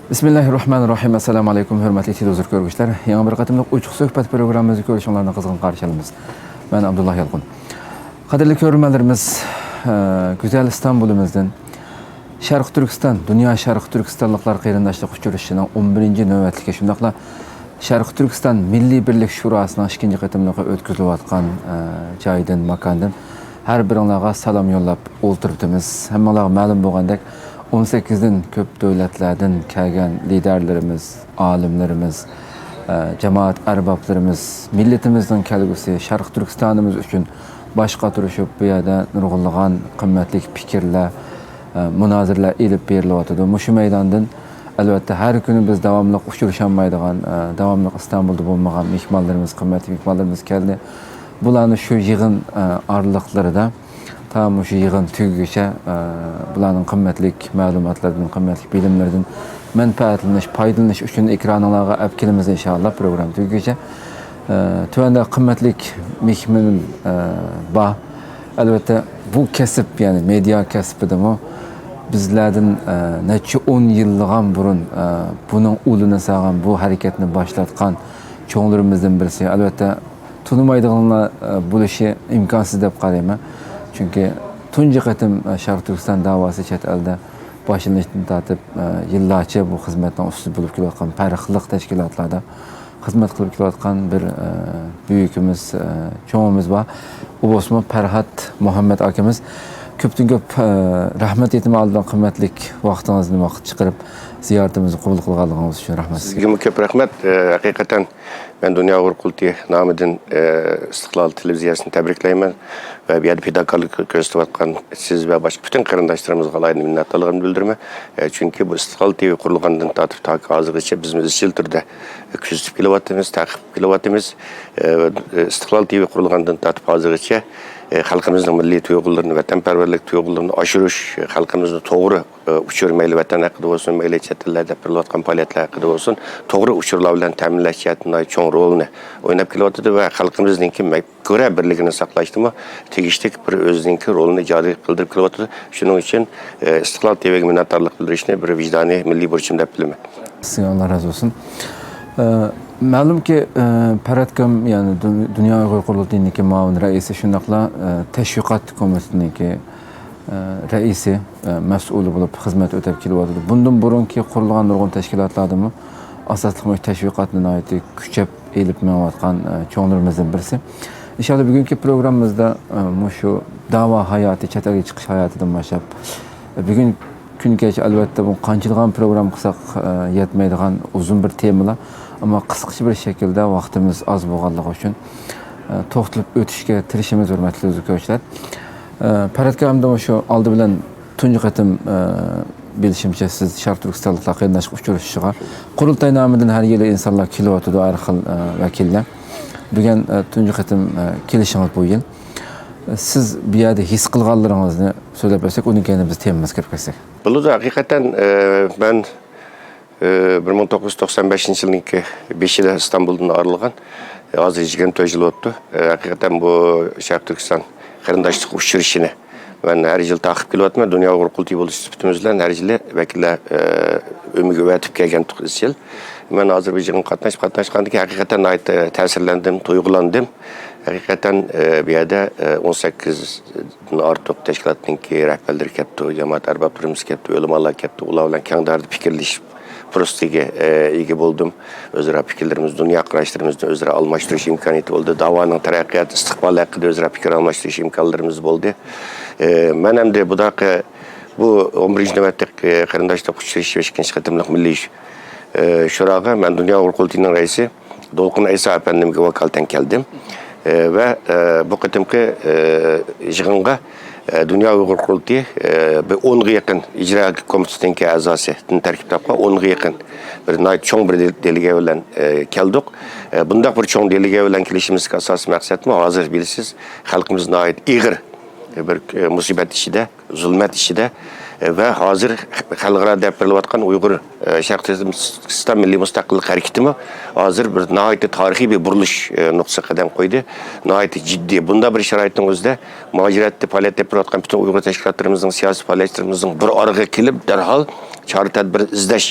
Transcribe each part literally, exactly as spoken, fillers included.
بىسمىللاھىررەھمانىررەھىم. ئەسسالامۇ ئەلەيكۇم، ھۆرمەتلىك تېلېۋىزور كۆرگۈچىلەر. يېڭى بىر قېتىملىق ئوچۇق سۆھبەت پروگراممىمىزنى كۆرۈشۈڭلارنى قىزغىن قارشى ئالىمىز. مەن ئابدۇللا يالقۇن. قەدىرلىك كۆرۈرمەنلىرىمىز، ئە، گۈزەل ئىستانبۇلىمىزدىن شەرقىي تۈركىستان، دۇنيا شەرقىي تۈركىستانلىقلار قېرىنداشلىق ئۇچرىشىشىنىڭ ئون بىرىنچى نۆۋەتلىكى، شۇنداقلا شەرقىي تۈركىستان مىللىي بىرلىك شوراسىنىڭ ئىككىنچى قېتىملىقى ئۆتكۈزۈلۈۋاتقان، ئە، جايدىن، ماكاندىن ھەر بىرىڭلارغا سالام يوللاپ ئولتۇرۇۋاتىمىز. ھەممىڭلارغا مەلۇم بولغاندەك، ئون سەككىزدىن كۆپ دۆلەتلەردىن كەلگەن لىدەرلىرىمىز، ئالىملىرىمىز، ئە، جامائەت ئەربابلىرىمىز، مىللىتىمىزنىڭ كەلگۈسى، شەرقىي تۈركىستانىمىز ئۈچۈن باش قاتۇرۇشۇپ، بۇ يەردە نۇرغۇنلىغان قىممەتلىك پىكىرلەر، ئە، مۇنازىرىلەر ئېلىپ بېرىلىۋاتىدۇ. مۇشۇ مەيداندىن، ئەلۋەتتە، ھەر كۈنى بىز داۋاملىق ئۇچرىشالمايدىغان، ئە، داۋاملىق ئىستانبۇلدا بولمىغان مېھمانلىرىمىز، قىممەتلىك مېھمانلىرىمىز كەلدى. بۇلارنى شۇ يىغىن، ئە، ئارىلىقلىرىدا تا مۇشۇ يىغىن تۈگىگىچە، ئە، بۇلارنىڭ قىممەتلىك مەلۇماتلىرىدىن، قىممەتلىك بىلىملىرىدىن مەنپەئەتلىنىش، پايدىلىنىش ئۈچۈن ئېكرانىڭلارغا ئەپ كېلىمىز، ئىنشائاللا، پروگرامما تۈگىگىچە. ئە، تۆۋەندە قىممەتلىك مېھمىنىم، ئە، بار. ئەلۋەتتە، بۇ كەسىپ، يەنى مېدىيا كەسپىدىمۇ بىزلەردىن، ئە، نەچچە ئون يىللىغان بۇرۇن، ئە، بۇنىڭ ئۇلىنى سالغان، بۇ ھەرىكەتنى باشلاتقان چوڭلىرىمىزدىن بىرسى. ئەلۋەتتە، تونۇمايدىغانلار، ئە، بولۇشى ئىمكانسىز دەپ قارايمەن. چۈنكى تۇنجى قېتىم، ئە، شەرقىي تۈركىستان داۋاسى چەت ئەلدە باشلىنىشتىن تارتىپ، ئە، يىللارچە بۇ خىزمەتنىڭ ئۈستىدە بولۇپ كېلىۋاتقان پەرقلىق تەشكىلاتلاردا خىزمەت قىلىپ كېلىۋاتقان بىر، ئە، بۈيۈكىمىز، ئە، چوڭىمىز بار. ئۇ بولسىمۇ پەرھات مۇھەممەت ئاكىمىز. كۆپتىن كۆپ، ئە، رەھمەت ئېيتىمەن ئالدىن قىممەتلىك ۋاقتىڭىزنى، ۋاقىت چىقىرىپ زىيارىتىمىزنى قوبۇل قىلغانلىقىڭىز ئۈچۈن رەھمەت سىزگە. سىزگىمۇ كۆپ رەھمەت. ئە، ھەقىقەتەن مەن دۇنيا ئۇيغۇر قۇرۇلتىيى نامىدىن، ئە، ئىستىقلال تېلېۋىزىيەسىنى تەبرىكلەيمەن ۋە بۇ يەردە پىداكارلىق كۆرسىتىۋاتقان سىز ۋە باشقا پۈتۈن قېرىنداشلىرىمىزغا ئالاھىدە مىننەتدارلىقىمنى بىلدۈرىمەن. ئە، چۈنكى بۇ ئىستىقلال تىۋى قۇرۇلغاندىن تارتىپ تاكى ھازىرغىچە بىزمۇ ئىزچىل تۈردە كۆزىتىپ كېلىۋاتىمىز، تەقىب قىلىپ كېلىۋاتىمىز. ئە، ئىستىقلال تىۋى قۇرۇلغاندىن تارتىپ ھازىرغىچە، ئە، خەلقىمىزنىڭ مىللىي تۇيغۇلىرىنى، ۋەتەنپەرۋەرلىك تۇيغۇلىرىنى ئاشۇرۇش، خەلقىمىزنى توغرا، ئە، ئۇچۇر، مەيلى ۋەتەن ھەققىدە بولسۇن، مەيلى چەت ئەللەردە ئېلىپ بېرىلىۋاتقان پائالىيەتلەر ھەققىدە بولسۇن، توغرا ئۇچۇرلار بىلەن تەمىنلەش جەھەتتە ناھايىتى چوڭ رولىنى ئويناپ كېلىۋاتىدۇ ۋە خەلقىمىزنىڭكى مەپكۇرە بىرلىكىنى ساقلاشتىمۇ تېگىشلىك بىر ئۆزىنىڭكى رولىنى جارى قىلدۇرۇپ كېلىۋاتىدۇ. شۇنىڭ ئۈچۈن، ئە، ئىستىقلال تىۋىگە مىننەتدارلىق بىلدۈرۈشنى بىر ۋىجدانىي مىللىي بۇرچۇم دەپ بىلىمەن. سىزگە ئاللا رازى بولسۇن. ئە، مەلۇمكى، ئە، پەرھات ئاكام، يەنى دۇن-، دۇنيا ئۇيغۇر قۇرۇلتىيىنىڭكى مۇئاۋىن رەئىسى، شۇنداقلا، ئە، تەشۋىقات كومىتېتىنىڭكى، ئە، رەئىسى، ئە، مەسئۇلى بولۇپ خىزمەت ئۆتەپ كېلىۋاتىدۇ. بۇندىن بۇرۇنقى قۇرۇلغان نۇرغۇن تەشكىلاتلاردىمۇ ئاساسلىق مۇشۇ تەشۋىقاتنى ناھايىتى كۈچەپ ئېلىپ مېڭىۋاتقان، ئە، چوڭلىرىمىزدىن بىرسى. ئىنشاللا بۈگۈنكى پروگراممىمىزدا، ئە، مۇشۇ داۋا ھاياتى، چەت ئەلگە چىقىش ھاياتىدىن باشلاپ، ئە، بۈگۈن كۈنگىچە ئەلۋەتتە بۇ قانچىلىغان پروگرامما قىلساق، ئە، يەتمەيدىغان ئۇزۇن بىر تېمىلار. ئەمما قىسقىچە بىر شەكىلدە ۋاقتىمىز ئاز بولغانلىقى ئۈچۈن، ئە، توختىلىپ ئۆتۈشكە تىرىشىمىز، ھۆرمەتلىك تېلېۋىزور كۆرگۈچىلەر. ئە، پەرھات ئاكا، ئەمدى مۇشۇ ئالدى بىلەن تۇنجى قېتىم، ئە، بىلىشىمچە، سىز شەرقىي تۈركىستانلىقلار قېرىنداشلىق ئۇچرىشىشىغا قۇرۇلتاي نامىدىن ھەر يىلى ئىنسانلار كېلىۋاتىدۇ، ھەر خىل، ئە، ۋەكىللەر. بۈگۈن، ئە، تۇنجى قېتىم، ئە، كېلىشىڭىز بۇ يىل. سىز بۇ يەردە ھېس قىلغانلىرىڭىزنى سۆزلەپ بەرسەك، ئۇنىڭ كەينىدىن بىز تېمىمىزغا كىرىپ كەتسەك. بولىدۇ، ھەقىقەتەن، ئە، مەن، ئە، بىر مىڭ توققۇز يۈز توقسان بەشىنچى يىلنىڭكى بېشىدا ئىستانبۇلدىن ئايرىلغان. ھازىر يىگىرمە تۆت يىل بولۇپتۇ. ھەقىقەتەن بۇ شەرقىي تۈركىستان قېرىنداشلىق ئۇچرىشىشىنى مەن ھەر يىل تارقىپ كېلىۋاتىمەن. دۇنيا ئۇيغۇر قۇرۇلتىيى بولۇش سۈپىتىمىز بىلەن ھەر يىلى ۋەكىللەر، ئە، ئۆمىگە ئەۋەتىپ كەلگەنتۇق ئىزچىل. مەن ھازىر بۇ يىغىنغا قاتناشتىم. قاتناشقاندىن كېيىن ھەقىقەتەن ناھايىتى تەسىرلەندىم، تۇيغۇلاندىم. ھەقىقەتەن، ئە، بۇ يەردە، ئە، ئون سەككىزدىن ئارتۇق تەشكىلاتنىڭكى رەھبەرلىرى كەپتۇ، جامائەت ئەربابلىرىمىز كەپتۇ، ئۆلىمالار كەپتۇ. ئۇلار بىلەن كەڭ دائىرىدە پىكىرلىشىپ، پۇرسىتىگە، ئە، ئىگە بولدۇم. ئۆزئارا پىكىرلىرىمىز، دۇنيا قاراشلىرىمىزنى ئۆزئارا ئالماشتۇرۇش ئىمكانىيىتى بولدى. داۋانىڭ تەرەققىياتى، ئىستىقبالى ھەققىدە ئۆزئارا پىكىر ئالماشتۇرۇش ئىمكانلىرىمىز بولدى. ئە، مەن ئەمدى بۇداقى بۇ ئون بىرىنچى نۆۋەتلىك، ئە، قېرىنداشلىق ئۇچرىشىش بەشىنچى قېتىملىق مىللىي، ئە، شۇراغا مەن دۇنيا ئۇيغۇر قۇرۇلتىيىنىڭ رەئىسى دولقۇن ئەيسا ئەپەندىمگە ۋاكالىتەن كەلدىم. ئە، ۋە، ئە، بۇ قېتىمقى، ئە، يىغىنغا ئە، دۇنيا ئۇيغۇر قۇرۇلتىيى، ئە، بىر ئونغا يېقىن ئىجرا كومىتېتىنىڭكى ئەزاسى، تەركىب تاپقان ئونغا يېقىن بىر ناھايىتى چوڭ بىر دېل-، دېلېگە بىلەن، ئە، كەلدۇق. ئە، بۇنداق بىر چوڭ دېلېگە بىلەن كېلىشىمىزدىكى ئاساسىي مەقسەتمۇ، ھازىر بىلىسىز، خەلقىمىز ناھايىتى ئېغىر بىر، ئە، مۇسىبەت ئىچىدە، زۇلمەت ئىچىدە، ئە، ۋە ھازىر خەلقئارا دەپ بېرىلىۋاتقان ئۇيغۇر، ئە، شەرقىي تۈركىستان مىللىي مۇستەقىللىق ھەرىكىتىمۇ ھازىر بىر ناھايىتى تارىخىي بىر بۇرۇلۇش، ئە، نۇقتىسىغا قەدەم قويدى. ناھايىتى جىددىي. بۇنداق بىر شارائىتنىڭ ئۆزىدە مۇھاجىرەتتە پائالىيەت ئېلىپ بېرىۋاتقان پۈتۈن ئۇيغۇر تەشكىلاتلىرىمىزنىڭ، سىياسىي پائالىيەتچىلىرىمىزنىڭ بىر ئارىغا كېلىپ، دەرھال چارە-تەدبىر ئىزدەش،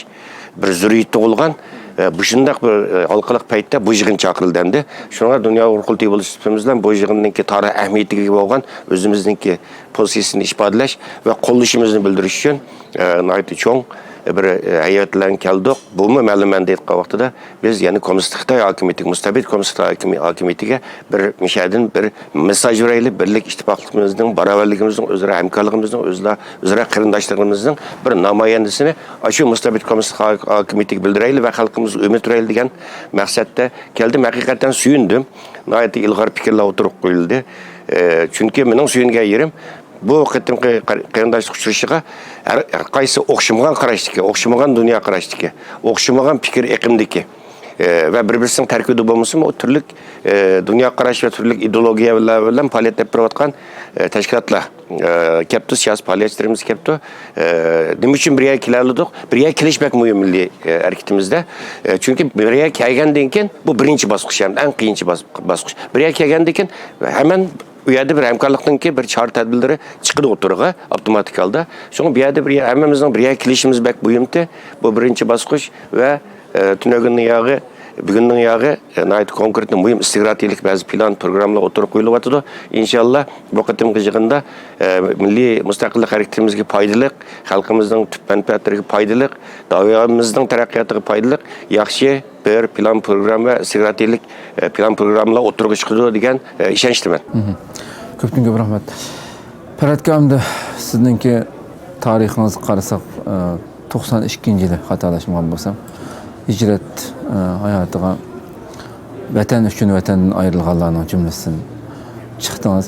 بىر زۆرۈرىيىتى تۇغۇلغان، ئە، مۇشۇنداق بىر، ئە، ھالقىلىق پەيتتە بۇ يىغىن چاقىرىلدى ئەمدى. شۇڭا دۇنيا ئۇيغۇر قۇرۇلتىيى بولۇش سۈپىتىمىز بىلەن بۇ يىغىننىڭكى تارىخىي ئەھمىيىتىگە بولغان ئۆزىمىزنىڭكى پوزىتسىيىسىنى ئىپادىلەش ۋە قوللىشىمىزنى بىلدۈرۈش ئۈچۈن، ئە، ناھايىتى چوڭ بىر، ئە، ھەيئەت بىلەن كەلدۇق. بۇمۇ مەلۇم مەنىدە ئېيتقان ۋاقتىدا بىز يەنە كوممۇنىست خىتاي ھاكىمىيىتىگە، مۇستەبىت كوممۇنىست خىتاي ھاكىمىي-، ھاكىمىيىتىگە بىر مۇشەدىن بىر مېسساج بېرەيلى، بىرلىك ئىتتىپاقلىقىمىزنىڭ، باراۋەرلىكىمىزنىڭ، ئۆزئارا ھەمكارلىقىمىزنىڭ، ئۆزئارا، ئۆزئارا قېرىنداشلىقىمىزنىڭ بىر نامايەندىسىنى ئاشۇ مۇستەبىت كوممۇنىست ھاكىمىيىتىگە بىلدۈرەيلى ۋە خەلقىمىزگە ئۈمىد بېرەيلى دېگەن مەقسەتتە كەلدىم. ھەقىقەتەن سۆيۈندۈم. ناھايىتى ئىلغار پىكىرلەر ئوتتۇرىغا قويۇلدى. ئە، چۈنكى مېنىڭ سۆيۈنگەن يېرىم، بۇ قېتىمقى قېر-، قېرىنداشلىق ئۇچرىشىشىغا ھەر، ھەر قايسى ئوخشىمىغان قاراشتىكى، ئوخشىمىغان دۇنيا قاراشتىكى، ئوخشىمىغان پىكىر ئېقىمدىكى، ئە، ۋە بىر-بىرسىنىڭ تەركىبىدە بولمىسىمۇ، ئۇ تۈرلۈك، ئە، دۇنيا قاراش ۋە تۈرلۈك ئىدېئولوگىيەلەر بىلەن پائالىيەت ئېلىپ بېرىۋاتقان، ئە، تەشكىلاتلار، ئە، كەپتۇ، سىياسىي پائالىيەتچىلىرىمىز كەپتۇ. ئە، نېمە ئۈچۈن بىر يەرگە كېلەلىدۇق؟ بىر يەرگە كېلىش بەك مۇھىم مىللىي، ئە، ھەرىكىتىمىزدە. ئە، چۈنكى بىر يەرگە كەلگەندىن كېيىن، بۇ بىرىنچى باسقۇچ، ھەم ئەڭ قىيىنچى باس-، باسقۇچ. بىر يەرگە كەلگەندىن كېيىن ھەممە ئۇ يەردە بىر ھەمكارلىقنىڭكى بىر چارە تەدبىرلىرى چىقىدۇ ئوتتۇرىغا ئاپتوماتىك ھالدا. شۇڭا بۇ يەردە بىر يەر، ھەممىمىزنىڭ بىر يەرگە كېلىشىمىز بەك مۇھىمتى. بۇ بىرىنچى باسقۇچ ۋە، ئە، تۈنۈگۈننىڭ ياغى، بۈگۈننىڭ ياغى، ئە، ناھايىتى كونكرېتنى مۇھىم ئىستراتېگىيەلىك بەزى پىلان، پروگراممىلار ئوتتۇرىغا قويۇلۇۋاتىدۇ. ئىنشاللا بۇ قېتىمقى يىغىندا، ئە، مىللىي مۇستەقىللىق ھەرىكىتىمىزگە پايدىلىق، خەلقىمىزنىڭ تۈپ مەنپەئەتلىرىگە پايدىلىق، داۋامىمىزنىڭ تەرەققىياتىغا پايدىلىق ياخشى بىر پىلان پروگرامما ۋە ئىستراتېگىيەلىك، ئە، پىلان پروگراممىلار ئوتتۇرىغا چىقىدۇ دېگەن، ئە، ئىشەنچتىمەن. مھم. كۆپتىن كۆپ رەھمەت. پەرھات ئاكا، ئەمدى سىزنىڭكى تارىخىڭىزغا قارىساق، ئە، توقسان ئىككىنچى يىلى، خاتالاشمىغان بولسام، ھىجرەت، ئە، ھاياتىغا ۋەتەن ئۈچۈن ۋەتەندىن ئايرىلغانلارنىڭ جۈملىسىدىن چىقتىڭىز.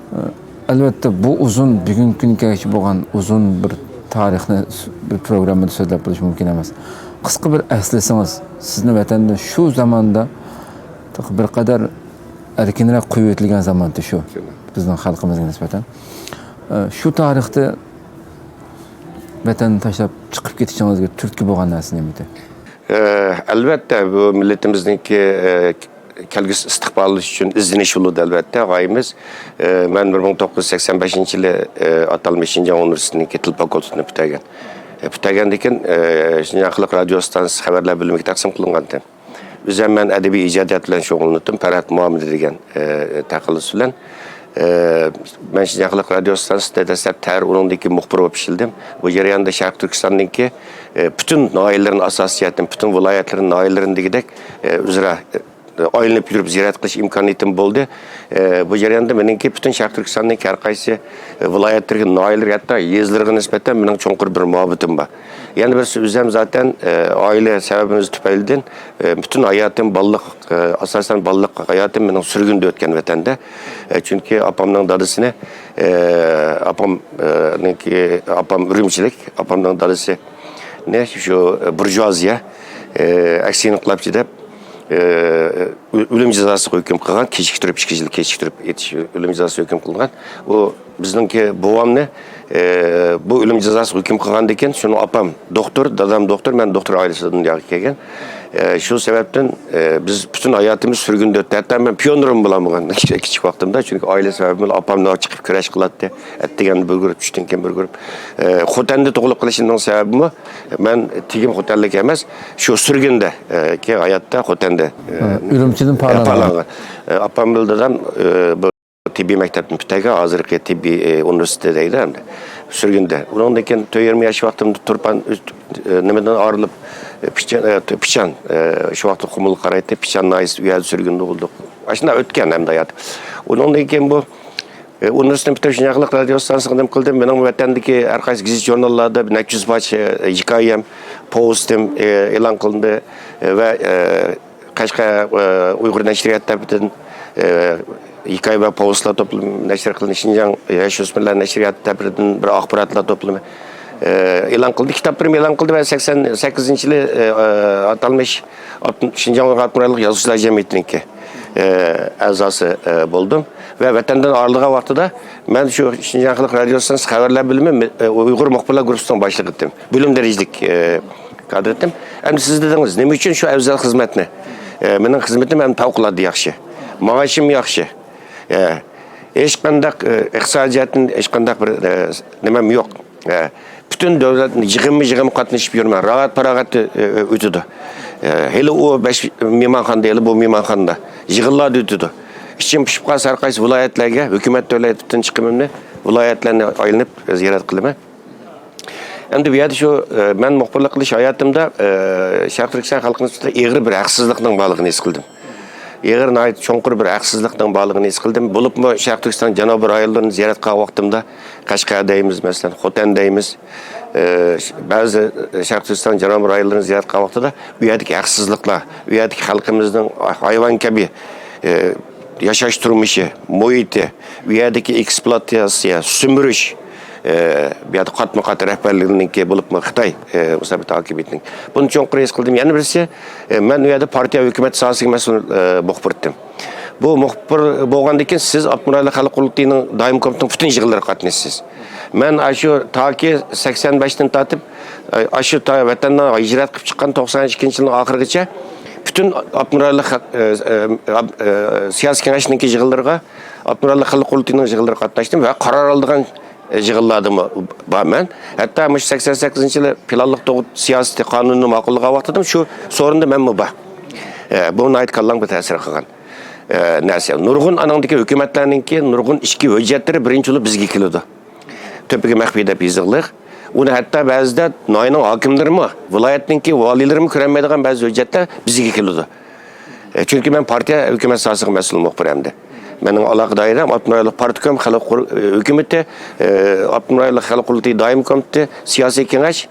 ئە، ئەلۋەتتە، بۇ ئۇزۇن، بۈگۈنكى كۈنگە كەلگۈچە بولغان ئۇزۇن بىر تارىخنى س-، بىر پروگراممىدا سۆزلەپ بولۇش مۇمكىن ئەمەس. قىسقا بىر ئەسلىسىڭىز، سىزنى ۋەتەندە شۇ زاماندا بىر قەدەر ئەركىنرەك قويۇۋېتىلگەن زامانتى شۇ، بىزنىڭ خەلقىمىزگە نىسبەتەن. ئە، شۇ تارىختا ۋەتەننى تاشلاپ چىقىپ كېتىشىڭىزگە تۈرتكە بولغان نەرسە نېمىدى؟ ئە، ئەلۋەتتە، بۇ مىللىتىمىزنىڭكى، ئە، كەلگۈسى ئىستىقبالى ئۈچۈن ئىزدىنىش يولىدا، ئەلۋەتتە، غايىمىز. ئە، مەن بىر مىڭ توققۇز يۈز سەكسەن بەشىنچى يىلى، ئە، ئاتالمىش شىنجاڭ ئۇنىۋېرسىتېتىنىڭكى تىل فاكۇلتېتىنى پۈتتۈرگەن. ئە، پۈتتۈرگەندىن كېيىن، ئە، شىنجاڭ خەلق رادىيو ئىستانسىسى خەۋەرلەر بۆلۈمىگە تەقسىم قىلىنغانىدىم. ئۆزۈم مەن ئەدەبىي ئىجادىيەت بىلەن شۇغۇللىنىۋاتىدىم، پەرھات مۇھەممىدى دېگەن، ئە، تەخەللۇس بىلەن. ئە، مەن شىنجاڭ خەلق رادىيو ئىستانسىسىدا دەسلەپ تەھرىر، ئۇنىڭدىن كېيىن مۇخبىر بولۇپ ئىشلىدىم. بۇ جەرياندا شەرقىي تۈركىستاننىڭكى، ئە، پۈتۈن ناھىيەلىرىنى، ئاساسىي جەھەتتىن پۈتۈن ۋىلايەتلىرىنى، ناھىيەلىرىنى دېگۈدەك، ئە، ئۆزئارا، ئە، ئايلىنىپ يۈرۈپ زىيارەت قىلىش ئىمكانىيىتىم بولدى. ئە، بۇ جەرياندا مېنىڭكى پۈتۈن شەرقىي تۈركىستاننىڭكى ھەر قايسى، ئە، ۋىلايەتلىرىگە، ناھىيەلىرىگە، ھەتتا يېزىلىرىغا نىسبەتەن مېنىڭ چوڭقۇر بىر مۇھەببىتىم بار. يەنە بىرسى، ئۆزۈم زاتەن، ئە، ئائىلە سەۋەبىمىز تۈپەيلىدىن، ئە، پۈتۈن ھاياتىم، بالىلىق، ئە، ئاساسەن بالىلىق ھاياتىم مېنىڭ سۈرگۈندە ئۆتكەن ۋەتەندە. ئە، چۈنكى ئاپامنىڭ دادىسىنى، ئە، ئاپام، ئە، نىڭكى، ئاپام ئۈرۈمچىلىك، ئاپامنىڭ دادىسىنى شۇ بۇرژۇئازىيە، ئە، ئەكسىنى قىلاپچى دەپ، ئە، ئۆ-، ئۆلۈم جازاسىغا ھۆكۈم قىلغان، كېچىكتۈرۈپ، ئىككى يىل كېچىكتۈرۈپ ئېتىش، ئۆلۈم جازاسىغا ھۆكۈم قىلغان. ئۇ بىزنىڭكى بوۋامنى، ئە، بۇ ئۆلۈم جازاسىغا ھۆكۈم قىلغاندىن كېيىن، شۇنىڭ ئاپام دوختۇر، دادام دوختۇر، مەن دوختۇر ئائىلىسىدە دۇنياغا كەلگەن. ئە، شۇ سەۋەبتىن، ئە، بىز پۈتۈن ھاياتىمىز سۈرگۈندە ئۆتتى. ھەتتا مەن پىيونېرمۇ بولالمىغان كىچىك ۋاقتىمدا، چۈنكى ئائىلە سەۋەبىم بىلەن ئاپام ناۋاق چىقىپ كۈرەش قىلاتتى. ئەتىگەندە بىر گۇرۇپ، چۈشتىن كېيىن بىر گۇرۇپ. ئە، خوتەندە تۇغۇلۇپ قېلىشىمنىڭ سەۋەبىمۇ، مەن تېگىم خوتەنلىك ئەمەس، شۇ سۈرگۈندە، ئە، كى ھاياتتا خوتەندە، ئە، ھە، ئۈرۈمچىدىن ئە، پالانغان. پالانغان. ئە، ئاپام بىلەن دادام، ئە، بۇ تېببىي مەكتەپنى پۈتتۈرگەن، ھازىرقى تېببىي، ئە، ئۇنىۋېرسىتېتى دەيدۇ ئەمدى. سۈرگۈندە. ئۇنىڭدىن كېيىن تۆت يېرىم ياش ۋاقتىمدا تۇرپان ئۈ-، ئە، نېمىدىن ئايرىلىپ، ئە، پىچان، ئە، پىچان، ئە، شۇ ۋاقىتتا قۇمۇل قارايتتى، پىچان ناھىيەسى، ئۇ يەردە سۈرگۈندە بولدۇق. ئاشۇنداق ئۆتكەن ئەمدى ھايات. ئۇنىڭدىن كېيىن بۇ، ئە، ئۇنىۋېرسىتېتنى پۈتتۈرۈپ شىنجاڭ خەلق رادىيو ئىستانسىسىغا نېمە قىلدىم؟ مېنىڭ ۋەتەندىكى ھەر قايسى گېزىت-ژۇرناللاردا بىر نەچچە يۈز پارچە، ئە، ھېكايەم، پوۋېستىم، ئە، ئېلان قىلىندى، ئە، ۋە، ئە، قەشقەر، ئە، ئۇيغۇر نەشرىياتى تەرىپىدىن، ئە، ھېكايە ۋە پوۋېستلار توپلىمى نەشر قىلىندى. شىنجاڭ ياش ئۆسمۈرلەر نەشرىياتى تەرىپىدىن بىر ئاخباراتلار توپلىمى، ئە، ئېلان قىلدى. كىتابلىرىم ئېلان قىلدى ۋە سەكسەن سەككىزىنچى يىلى، ئە، ئاتالمىش ئاپتون-، شىنجاڭ ئۇيغۇر ئاپتونوم رايونلۇق يازغۇچىلار جەمئىيىتىنىڭكى، ئە، ئەزاسى، ئە، بولدۇم. ۋە ۋەتەندىن ئايرىلغان ۋاقتىدا مەن شۇ شىنجاڭ خەلق رادىيو ئىستانسىسى خەۋەرلەر بۆلۈمى، ئە، ئۇيغۇر مۇخبىرلار گۇرۇپپىسىنىڭ باشلىقى ئىدىم. بۆلۈم دەرىجىلىك، ئە، كادىر ئىدىم. ئەمدى سىز دېدىڭىز، نېمە ئۈچۈن شۇ ئەۋزەل خىزمەتنى؟ ئە، مېنىڭ خىزمىتىم ئەمدى پەۋقۇلئاددە ياخشى. مائاشىم ياخشى. ئە، ھېچقانداق، ئە، ئىقتىسادىي جەھەتتىن ھېچقانداق بىر، ئە، نېمەم يوق. ئە، پۈتۈن دۆلەت يىغىنمۇ يىغىنغا قاتنىشىپ يۈرمەي، راھەت پاراغەتتە، ئە، ئە، ئۆتىدۇ. ئە، ھېلى ئۇ بەش مېھمانخانىدا، ھېلى بۇ مېھمانخانىدا يىغىنلاردا ئۆتىدۇ. ئىشىم پىشىپ قالسا، ھەر قايسى ۋىلايەتلەرگە ھۆكۈمەت، دۆلەت پۈتۈن چىقىمىمنى ۋىلايەتلەرنى ئايلىنىپ زىيارەت قىلىمەن. ئەمدى بۇ يەردە شۇ، ئە، مەن مۇخبىرلىق قىلىش ھاياتىمدا، ئە، شەرقىي تۈركىستان خەلقىنىڭ ئۈستىدە ئېغىر بىر ھەقسىزلىقنىڭ بارلىقىنى ھېس قىلدىم. ئېغىر، ناھايىتى چوڭقۇر بىر ھەقسىزلىقنىڭ بارلىقىنى ھېس قىلدىم. بولۇپمۇ شەرقىي تۈركىستان جەنۇبىي رايونلىرىنى زىيارەت قىلغان ۋاقتىمدا، قەشقەر دەيمىز، مەسىلەن، خوتەن دەيمىز، ئە، بەزى شەرقىي تۈركىستان جەنۇبىي رايونلىرىنى زىيارەت قىلغان ۋاقتىدا، ئۇ يەردىكى ھەقسىزلىقلار، ئۇ يەردىكى خەلقىمىزنىڭ ھايۋان كەبى، ئە، ياشاش تۇرمۇشى، مۇھىتى، ئۇ يەردىكى ئېكسپلۇئاتاتسىيە، سۈمۈرۈش، ئە، بۇ يەردە قاتمۇ قات رەھبەرلىكىنىڭكى، بولۇپمۇ خىتاي، ئە، مۇناسىۋەت ھاكىمىيىتىنىڭ. بۇنى چوڭقۇر ھېس قىلدىم. يەنە بىرسى، ئە، مەن ئۇ يەردە پارتىيە ھۆكۈمەت ساھەسىگە مەسئۇل، ئە، مۇخبىر ئىدىم. بۇ مۇخبىر بولغاندىن كېيىن سىز ئاپتونوم رايونلۇق خەلق قۇرۇلتىيىنىڭ دائىمىي كومىتېتىنىڭ پۈتۈن يىغىنلىرىغا قاتنىشىسىز. مەن ئاشۇ تاكى سەكسەن بەشتىن تارتىپ، ئاشۇ تا ۋەتەندىن ھىجرەت قىلىپ چىققان توقسان ئىككىنچى يىلنىڭ ئاخىرىغىچە پۈتۈن ئاپتونوم رايونلۇق خەق-، ئە، ئە، ئە، سىياسىي كېڭەشنىڭكى يىغىنلىرىغا، ئاپتونوم رايونلۇق خەلق قۇرۇلتىيىنىڭ يىغىنلىرىغا قاتناشتىم ۋە قارار ئالىدىغان، ئە، يىغىنلاردىمۇ بار مەن. ھەتتا مۇشۇ سەكسەن سەككىزىنچى يىلى پىلانلىق تۇغۇت سىياسىتى قانۇنىنى ماقۇللىغان ۋاقتىدىمۇ شۇ سورۇندا مەنمۇ بار. ئە، بۇ ناھايىتى كاللامغا تەسىر قىلغان، ئە، نەرسە. نۇرغۇن ئانىڭدىكى ھۆكۈمەتلەرنىڭكى نۇرغۇن ئىچكى ھۆججەتلىرى بىرىنچى بولۇپ بىزگە كېلىدۇ. تۆپىگە مەخپىي دەپ يېزىقلىق. ئۇنى ھەتتا بەزىدە ناھىيەنىڭ ھاكىملىرىمۇ، ۋىلايەتنىڭكى ۋالىيلىرىمۇ كۆرەلمەيدىغان بەزى ھۆججەتلەر بىزگە كېلىدۇ. ئە، چۈنكى مەن پارتىيە ھۆكۈمەت ساھەسىگە مەسئۇل مۇخبىر ئەمدى. مېنىڭ ئالاقە دائىرەم ئاپتونوم رايونلۇق پارتكوم، خەلق قۇر-، ھۆكۈمىتى، ئە، ئاپتونوم رايونلۇق خەلق قۇرۇلتىيى دائىمىي كومىتېتى، سىياسىي كېڭەش،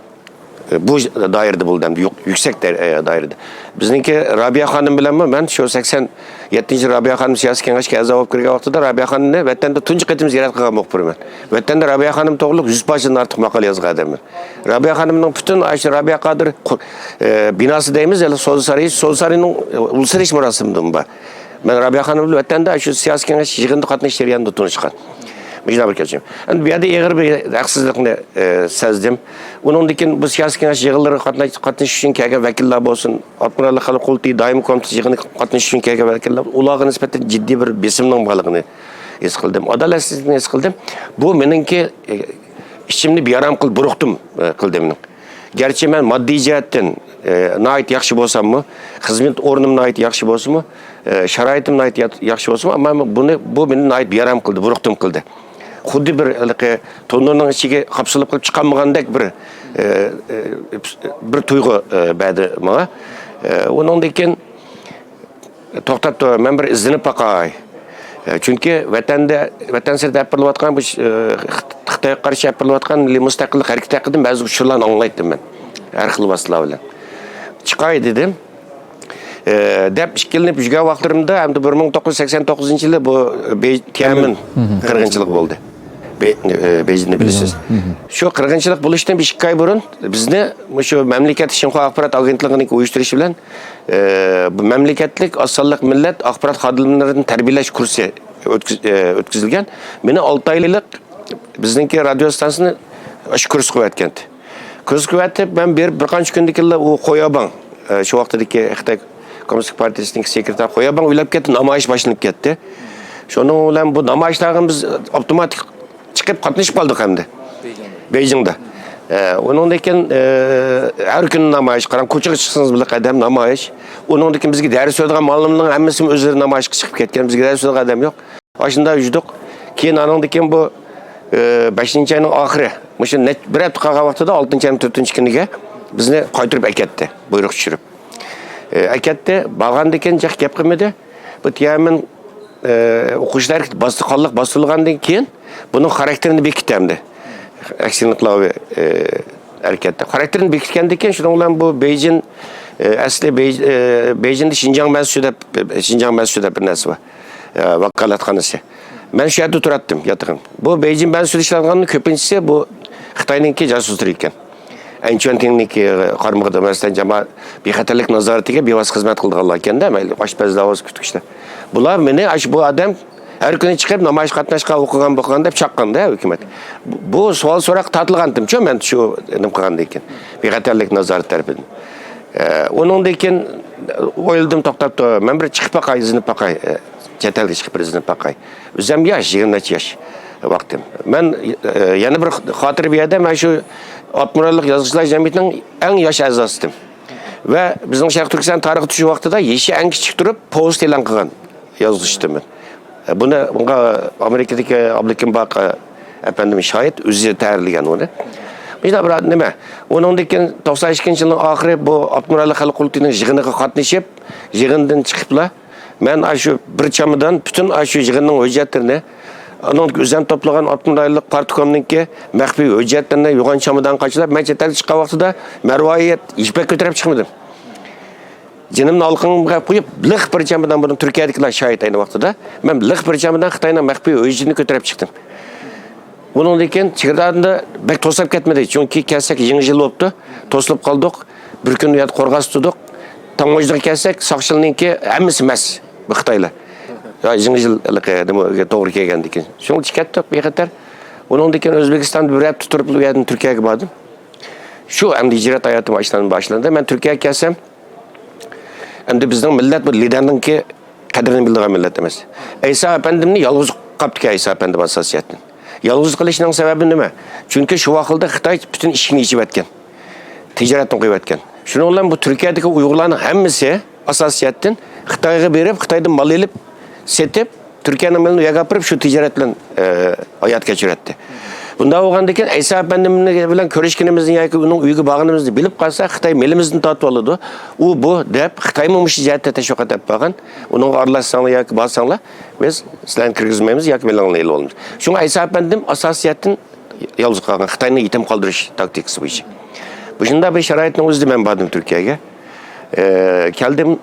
بۇ دائىرىدە بولدى ئەمدى، يۇق-، يۈكسەك دە-، دائىرىدە. بىزنىڭكى رابىيە خانىم بىلەنمۇ مەن شۇ سەكسەن يەتتىنچى رابىيە خانىم سىياسىي كېڭەشكە ئەزا بولۇپ كىرگەن ۋاقتىدا رابىيە خانىمنى ۋەتەندە تۇنجى قېتىم زىيارەت قىلغان مۇخبىرمەن. ۋەتەندە رابىيە خانىم توغرۇلۇق يۈز پارچىدىن ئارتۇق ماقالە يازغان ئادەممەن. رابىيە خانىمنىڭ پۈتۈن ئاشۇ رابىيە قادىر قۇ-، ئە، بىناسى دەيمىز، يەنى سودا سارىيى، سودا سارىيىنىڭ، ئە، ئۇل سېلىش مۇراسىمىدىمۇ بار. مەن رابىيە خانىم بىلەن ۋەتەندە شۇ سىياسىي كېڭەش يىغىنىدا قاتنىشىش جەريانىدا تونۇشقان. مۇشۇنداق بىر كەچۈرۈم. ئەمدى بۇ يەردە ئېغىر بىر ھەقسىزلىقنى، ئە، سەزدىم. ئۇنىڭدىن كېيىن بۇ سىياسىي كېڭەش يىغىنلىرىغا قاتناش-، قاتنىشىش ئۈچۈن كەلگەن ۋەكىللەر بولسۇن، ئاپتونوم رايونلۇق خەلق قۇرۇلتىيى دائىمىي كومىتېتى يىغىنىغا قاتنىشىش ئۈچۈن كەلگەن ۋەكىللەر، ئۇلارغا نىسبەتەن جىددىي بىر بېسىمنىڭ بارلىقىنى ھېس قىلدىم. ئادالەتسىزلىكنى ھېس قىلدىم. بۇ مېنىڭكى، ئە، ئىچىمنى بىئارام قىل-، بۇرۇقتۇم، ئە، قىلدى مېنىڭ. گەرچە مەن ماددىي جەھەتتىن، ئە، ناھايىتى ياخشى بولساممۇ، خىزمەت ئورنۇم ناھايىتى ياخشى بولسىمۇ، ئە، شارائىتىم ناھايىتى يا-، ياخشى بولسىمۇ، ئەمما بۇنى، بۇ مېنى ناھايىتى بىئارام قىلدى، بۇرۇقتۇم قىلدى. خۇددى بىر ھېلىقى تونۇرنىڭ ئىچىگە قاپسىلىپ قېلىپ چىقالمىغاندەك بىر، ئە، ئە، بىر تۇيغۇ، ئە، بەردى ماڭا. ئە، ئۇنىڭدىن كېيىن توختاپ تۇر، مەن بىر ئىزدىنىپ باقاي. ئە، چۈنكى ۋەتەندە، ۋەتەن سىرتىدا ئېلىپ بېرىلىۋاتقان بۇ، ئە، خىت-، خىتايغا قارشى ئېلىپ بېرىلىۋاتقان مىللىي مۇستەقىللىق ھەرىكىتى ھەققىدە بەزى ئۇچۇرلارنى ئاڭلايتتىم مەن. ھەر خىل ۋاسىتىلەر بىلەن. چىقاي دېدىم. ئە، دەپ ئىككىلىنىپ يۈرگەن ۋاقىتلىرىمدا، ئەمدى بىر مىڭ توققۇز يۈز سەكسەن توققۇزىنچى يىلى بۇ بېي-، تيەنئەنمېن قىرغىنچىلىقى بولدى. بېي-، ئە، بېيجىڭنى بىلىسىز. شۇ قىرغىنچىلىق بولۇشتىن بىر ئىككى ئاي بۇرۇن بىزنى مۇشۇ مەملىكەت شىنخۇا ئاخبارات ئاگېنتلىقىنىڭ ئۇيۇشتۇرۇشى بىلەن، ئە، بۇ مەملىكەتلىك ئاز سانلىق مىللەت ئاخبارات خادىملىرىنى تەربىيەلەش كۇرسى ئۆتكۈز-، ئە، ئۆتكۈزۈلگەن. مېنى ئالتە ئايلىق بىزنىڭكى رادىيو ئىستانسىسىنى ئاشۇ كۇرسقا ئەۋەتكەنتى. كۇرسقا ئەۋەتىپ، مەن بېرىپ بىر قانچە كۈندىن كېيىنلا ئۇ خوياباڭ، ئە، شۇ ۋاقتىدىكى خىتاي كوممۇنىستىك پارتىيىسىنىڭكى سېكرېتارى خوياباڭ ئۆيلەپ كەتتى، نامايىش باشلىنىپ كەتتى. شۇنىڭ بىلەن بۇ نامايىشلارغا بىز ئاپتوماتىك چىقىپ قاتنىشىپ قالدۇق ئەمدى. بېيجىڭدا. ئە، ئۇنىڭدىن كېيىن، ئە، ھەر كۈنى نامايىش، قاراڭ، كوچىغا چىقسىڭىز بىللە ئادەم نامايىش. ئۇنىڭدىن كېيىن بىزگە دەرس بېرىدىغان مۇئەللىملەرنىڭ ھەممىسى ئۆزلىرى نامايىشقا چىقىپ كەتكەن، بىزگە دەرس بېرىدىغان ئادەم يوق. ئاشۇنداق يۈردۇق. كېيىن ئانىڭدىن كېيىن بۇ، ئە، بەشىنچى ئاينىڭ ئاخىرى، مۇشۇ نەچ-، بىر ھەپتە قالغان ۋاقتىدا ئالتىنچى ئاينىڭ تۆتىنچى كۈنىگە بىزنى قايتۇرۇپ ئەكەتتى، بۇيرۇق چۈشۈرۈپ. ئە، ئەكەتتى، بارغاندىن كېيىن جىق گەپ قىلمىدى. بۇ تيەنئەنمېن، ئە، ئوقۇغۇچىلار ھەرىكىتى باستى، قانلىق باستۇرۇلغاندىن كېيىن بۇنىڭ خاراكتېرىنى بېكىتتى ئەمدى. ئەكسىنلىقلار، ئە، ھەرىكەتتە. خاراكتېرىنى بېكىتكەندىن كېيىن، شۇنىڭ بىلەن بۇ بېيجىڭ، ئە، ئەسلى بېيج-، ئە، بېيجىڭدا شىنجاڭ مەنسۇ دەپ، شىنجاڭ مەنسۇ دەپ بىر نەرسە بار. ئە، ۋاكالەتخانىسى. مەن شۇ يەردە تۇراتتىم، ياتىقىم. بۇ بېيجىڭ مەنسۇ ئىشلەتكەننىڭ كۆپىنچىسى بۇ خىتاينىڭكى جاسۇسلىرى ئىكەن. ئەنچۈەنتىڭنىڭكى قارمىقىدا، مەسىلەن، جامائەت بىخەتەرلىك نازارىتىگە بىۋاسىتە خىزمەت قىلىدىغانلار ئىكەندە، مەيلى ئاشپەزلەر بولسا، كۈتكۈچىلەر. بۇلار مېنى ئاشۇ بۇ ئادەم ھەر كۈنى چىقىپ نامايىش قاتناشقان، ئوقۇغان، بوقۇغان دەپ چاققاندا ھۆكۈمەت. بۇ، بۇ سوئال سوراققا تارتىلغانتىمچۇ مەن شۇ نېمە قىلغاندىن كېيىن، بىخەتەرلىك نازارىتى تەرىپىدىن. ئە، ئۇنىڭدىن كېيىن ئويلىدىم، توختاپ تۇر، مەن بىر چىقىپ باقاي، ئىزدىنىپ باقاي، ئە، چەت ئەلگە چىقىپ بىر ئىزدىنىپ باقاي. ئۆزۈم ياش، يىگىرمە نەچچە ياش. ۋاقتىم. مەن، ئە، يەنە بىر خاتىرە بۇ يەردە، مەن شۇ ئاپتونوم رايونلۇق يازغۇچىلار جەمئىيىتىنىڭ ئەڭ ياش ئەزاسى ئىدىم. ۋە بىزنىڭ شەرقىي تۈركىستان تارىخقا چۈشكەن ۋاقتىدا يېشى ئەڭ كىچىك تۇرۇپ، پوۋېست ئېلان قىلغان يازغۇچى ئىدىم مەن. بۇنى، بۇنىڭغا ئامېرىكىدىكى ئابلىكىم باقا ئەپەندىم شاھىت، ئۆزى تەييارلىغان ئۇنى. مۇشۇنداق بىر نېمە. ئۇنىڭدىن كېيىن توقسان ئىككىنچى يىلنىڭ ئاخىرى بۇ ئاپتونوم رايونلۇق خەلق قۇرۇلتىيىنىڭ يىغىنىغا قاتنىشىپ، يىغىندىن چىقىپلا، مەن ئاشۇ بىر چامادان پۈتۈن ئاشۇ يىغىننىڭ ھۆججەتلىرىنى، ئۇنىڭدىن ئۆزۈم توپلىغان ئاپتونوم رايونلۇق پارتكومنىڭكى مەخپىي ھۆججەتلىرىنى يوغان چامادانغا قاچىلاپ، مەن چەت ئەلگە چىققان ۋاقتىدا مەرۋايىت يىپەك كۆتۈرۈپ چىقمىدىم. جېنىمنى ئالقىنغا قويۇپ، لىق بىر چامادان، بۇنىڭ تۈركىيەدىكىلەر شاھىت ئەينى ۋاقتىدا. مەن لىق بىر چامادان خىتاينىڭ مەخپىي ھۆججىتىنى كۆتۈرۈپ چىقتىم. ئۇنىڭدىن كېيىن چېگرادىن بەك توساپ كەتمىدى، چۈنكى كەلسەك يېڭى يىل بوپتۇ، توسۇلۇپ قالدۇق. بىر كۈن ئۇ يەردە قورغاس تۇتتۇق. تاموژنىغا كەلسەك، ساقچىلارنىڭكى ھەممىسى مەس، بۇ خىتايلار. يا، يېڭى يىل ھېلىقى نېمىگە توغرا كەلگەندىن كېيىن. شۇنىڭ بىلەن كەتتۇق بىخەتەر. ئۇنىڭدىن كېيىن ئۆزبېكىستاندا بىر ھەپتە تۇرۇپ، ئۇ يەردىن تۈركىيەگە باردىم. شۇ ئەمدى ھىجرەت ھاياتىم باشلاندى، باشلاندى. مەن تۈركىيەگە كەلسەم، ئەمدى بىزنىڭ مىللەت بۇ لىدەرنىڭكى قەدرىنى بىلىدىغان مىللەت ئەمەس. ئەيسا ئەپەندىمنى يالغۇز قاپتىكەن، ئەيسا ئەپەندىم ئاساسىيەتتىن. يالغۇز قېلىشنىڭ سەۋەبى نېمە؟ چۈنكى شۇ ۋاقىتتا خىتاي پۈتۈن ئىشىكنى ئېچىۋەتكەن. تىجارەتنى قويۇۋەتكەن. شۇنىڭ بىلەن بۇ تۈركىيەدىكى ئۇيغۇرلارنىڭ ھەممىسى ئاساسىيەتتىن خىتايغا بېرىپ، خىتايدىن مال ئېلىپ، سېتىپ، تۈركىيەنىڭ مېلىنى ئۇ يەرگە ئاپىرىپ، شۇ تىجارەت بىلەن، ئە، ھايات كەچۈرەتتى. بۇنداق بولغاندىن كېيىن ئەيسا ئەپەندىم بىلەن كۆرۈشكىنىمىزنى ياكى ئۇنىڭ ئۆيىگە بارغىنىمىزنى بىلىپ قالسا، خىتاي مېلىمىزنى تارتىۋالىدۇ. ئۇ بۇ دەپ، خىتايمۇ مۇشۇ جەھەتتە تەشۋىقات ئېلىپ بارغان. ئۇنىڭغا ئارىلاشساڭلار ياكى بارساڭلار، بىز سىلەرنى كىرگۈزمەيمىز ياكى مېلىڭلارنى ئېلىۋالىمىز. شۇڭا ئەيسا ئەپەندىم ئاساسىيەتتىن يالغۇز قالغان، خىتاينى يېتىم قالدۇرۇش تاكتىكىسى بويىچە. مۇشۇنداق بىر شارائىتنىڭ ئۆزىدە مەن باردىم تۈركىيەگە. ئە، كەلدىم،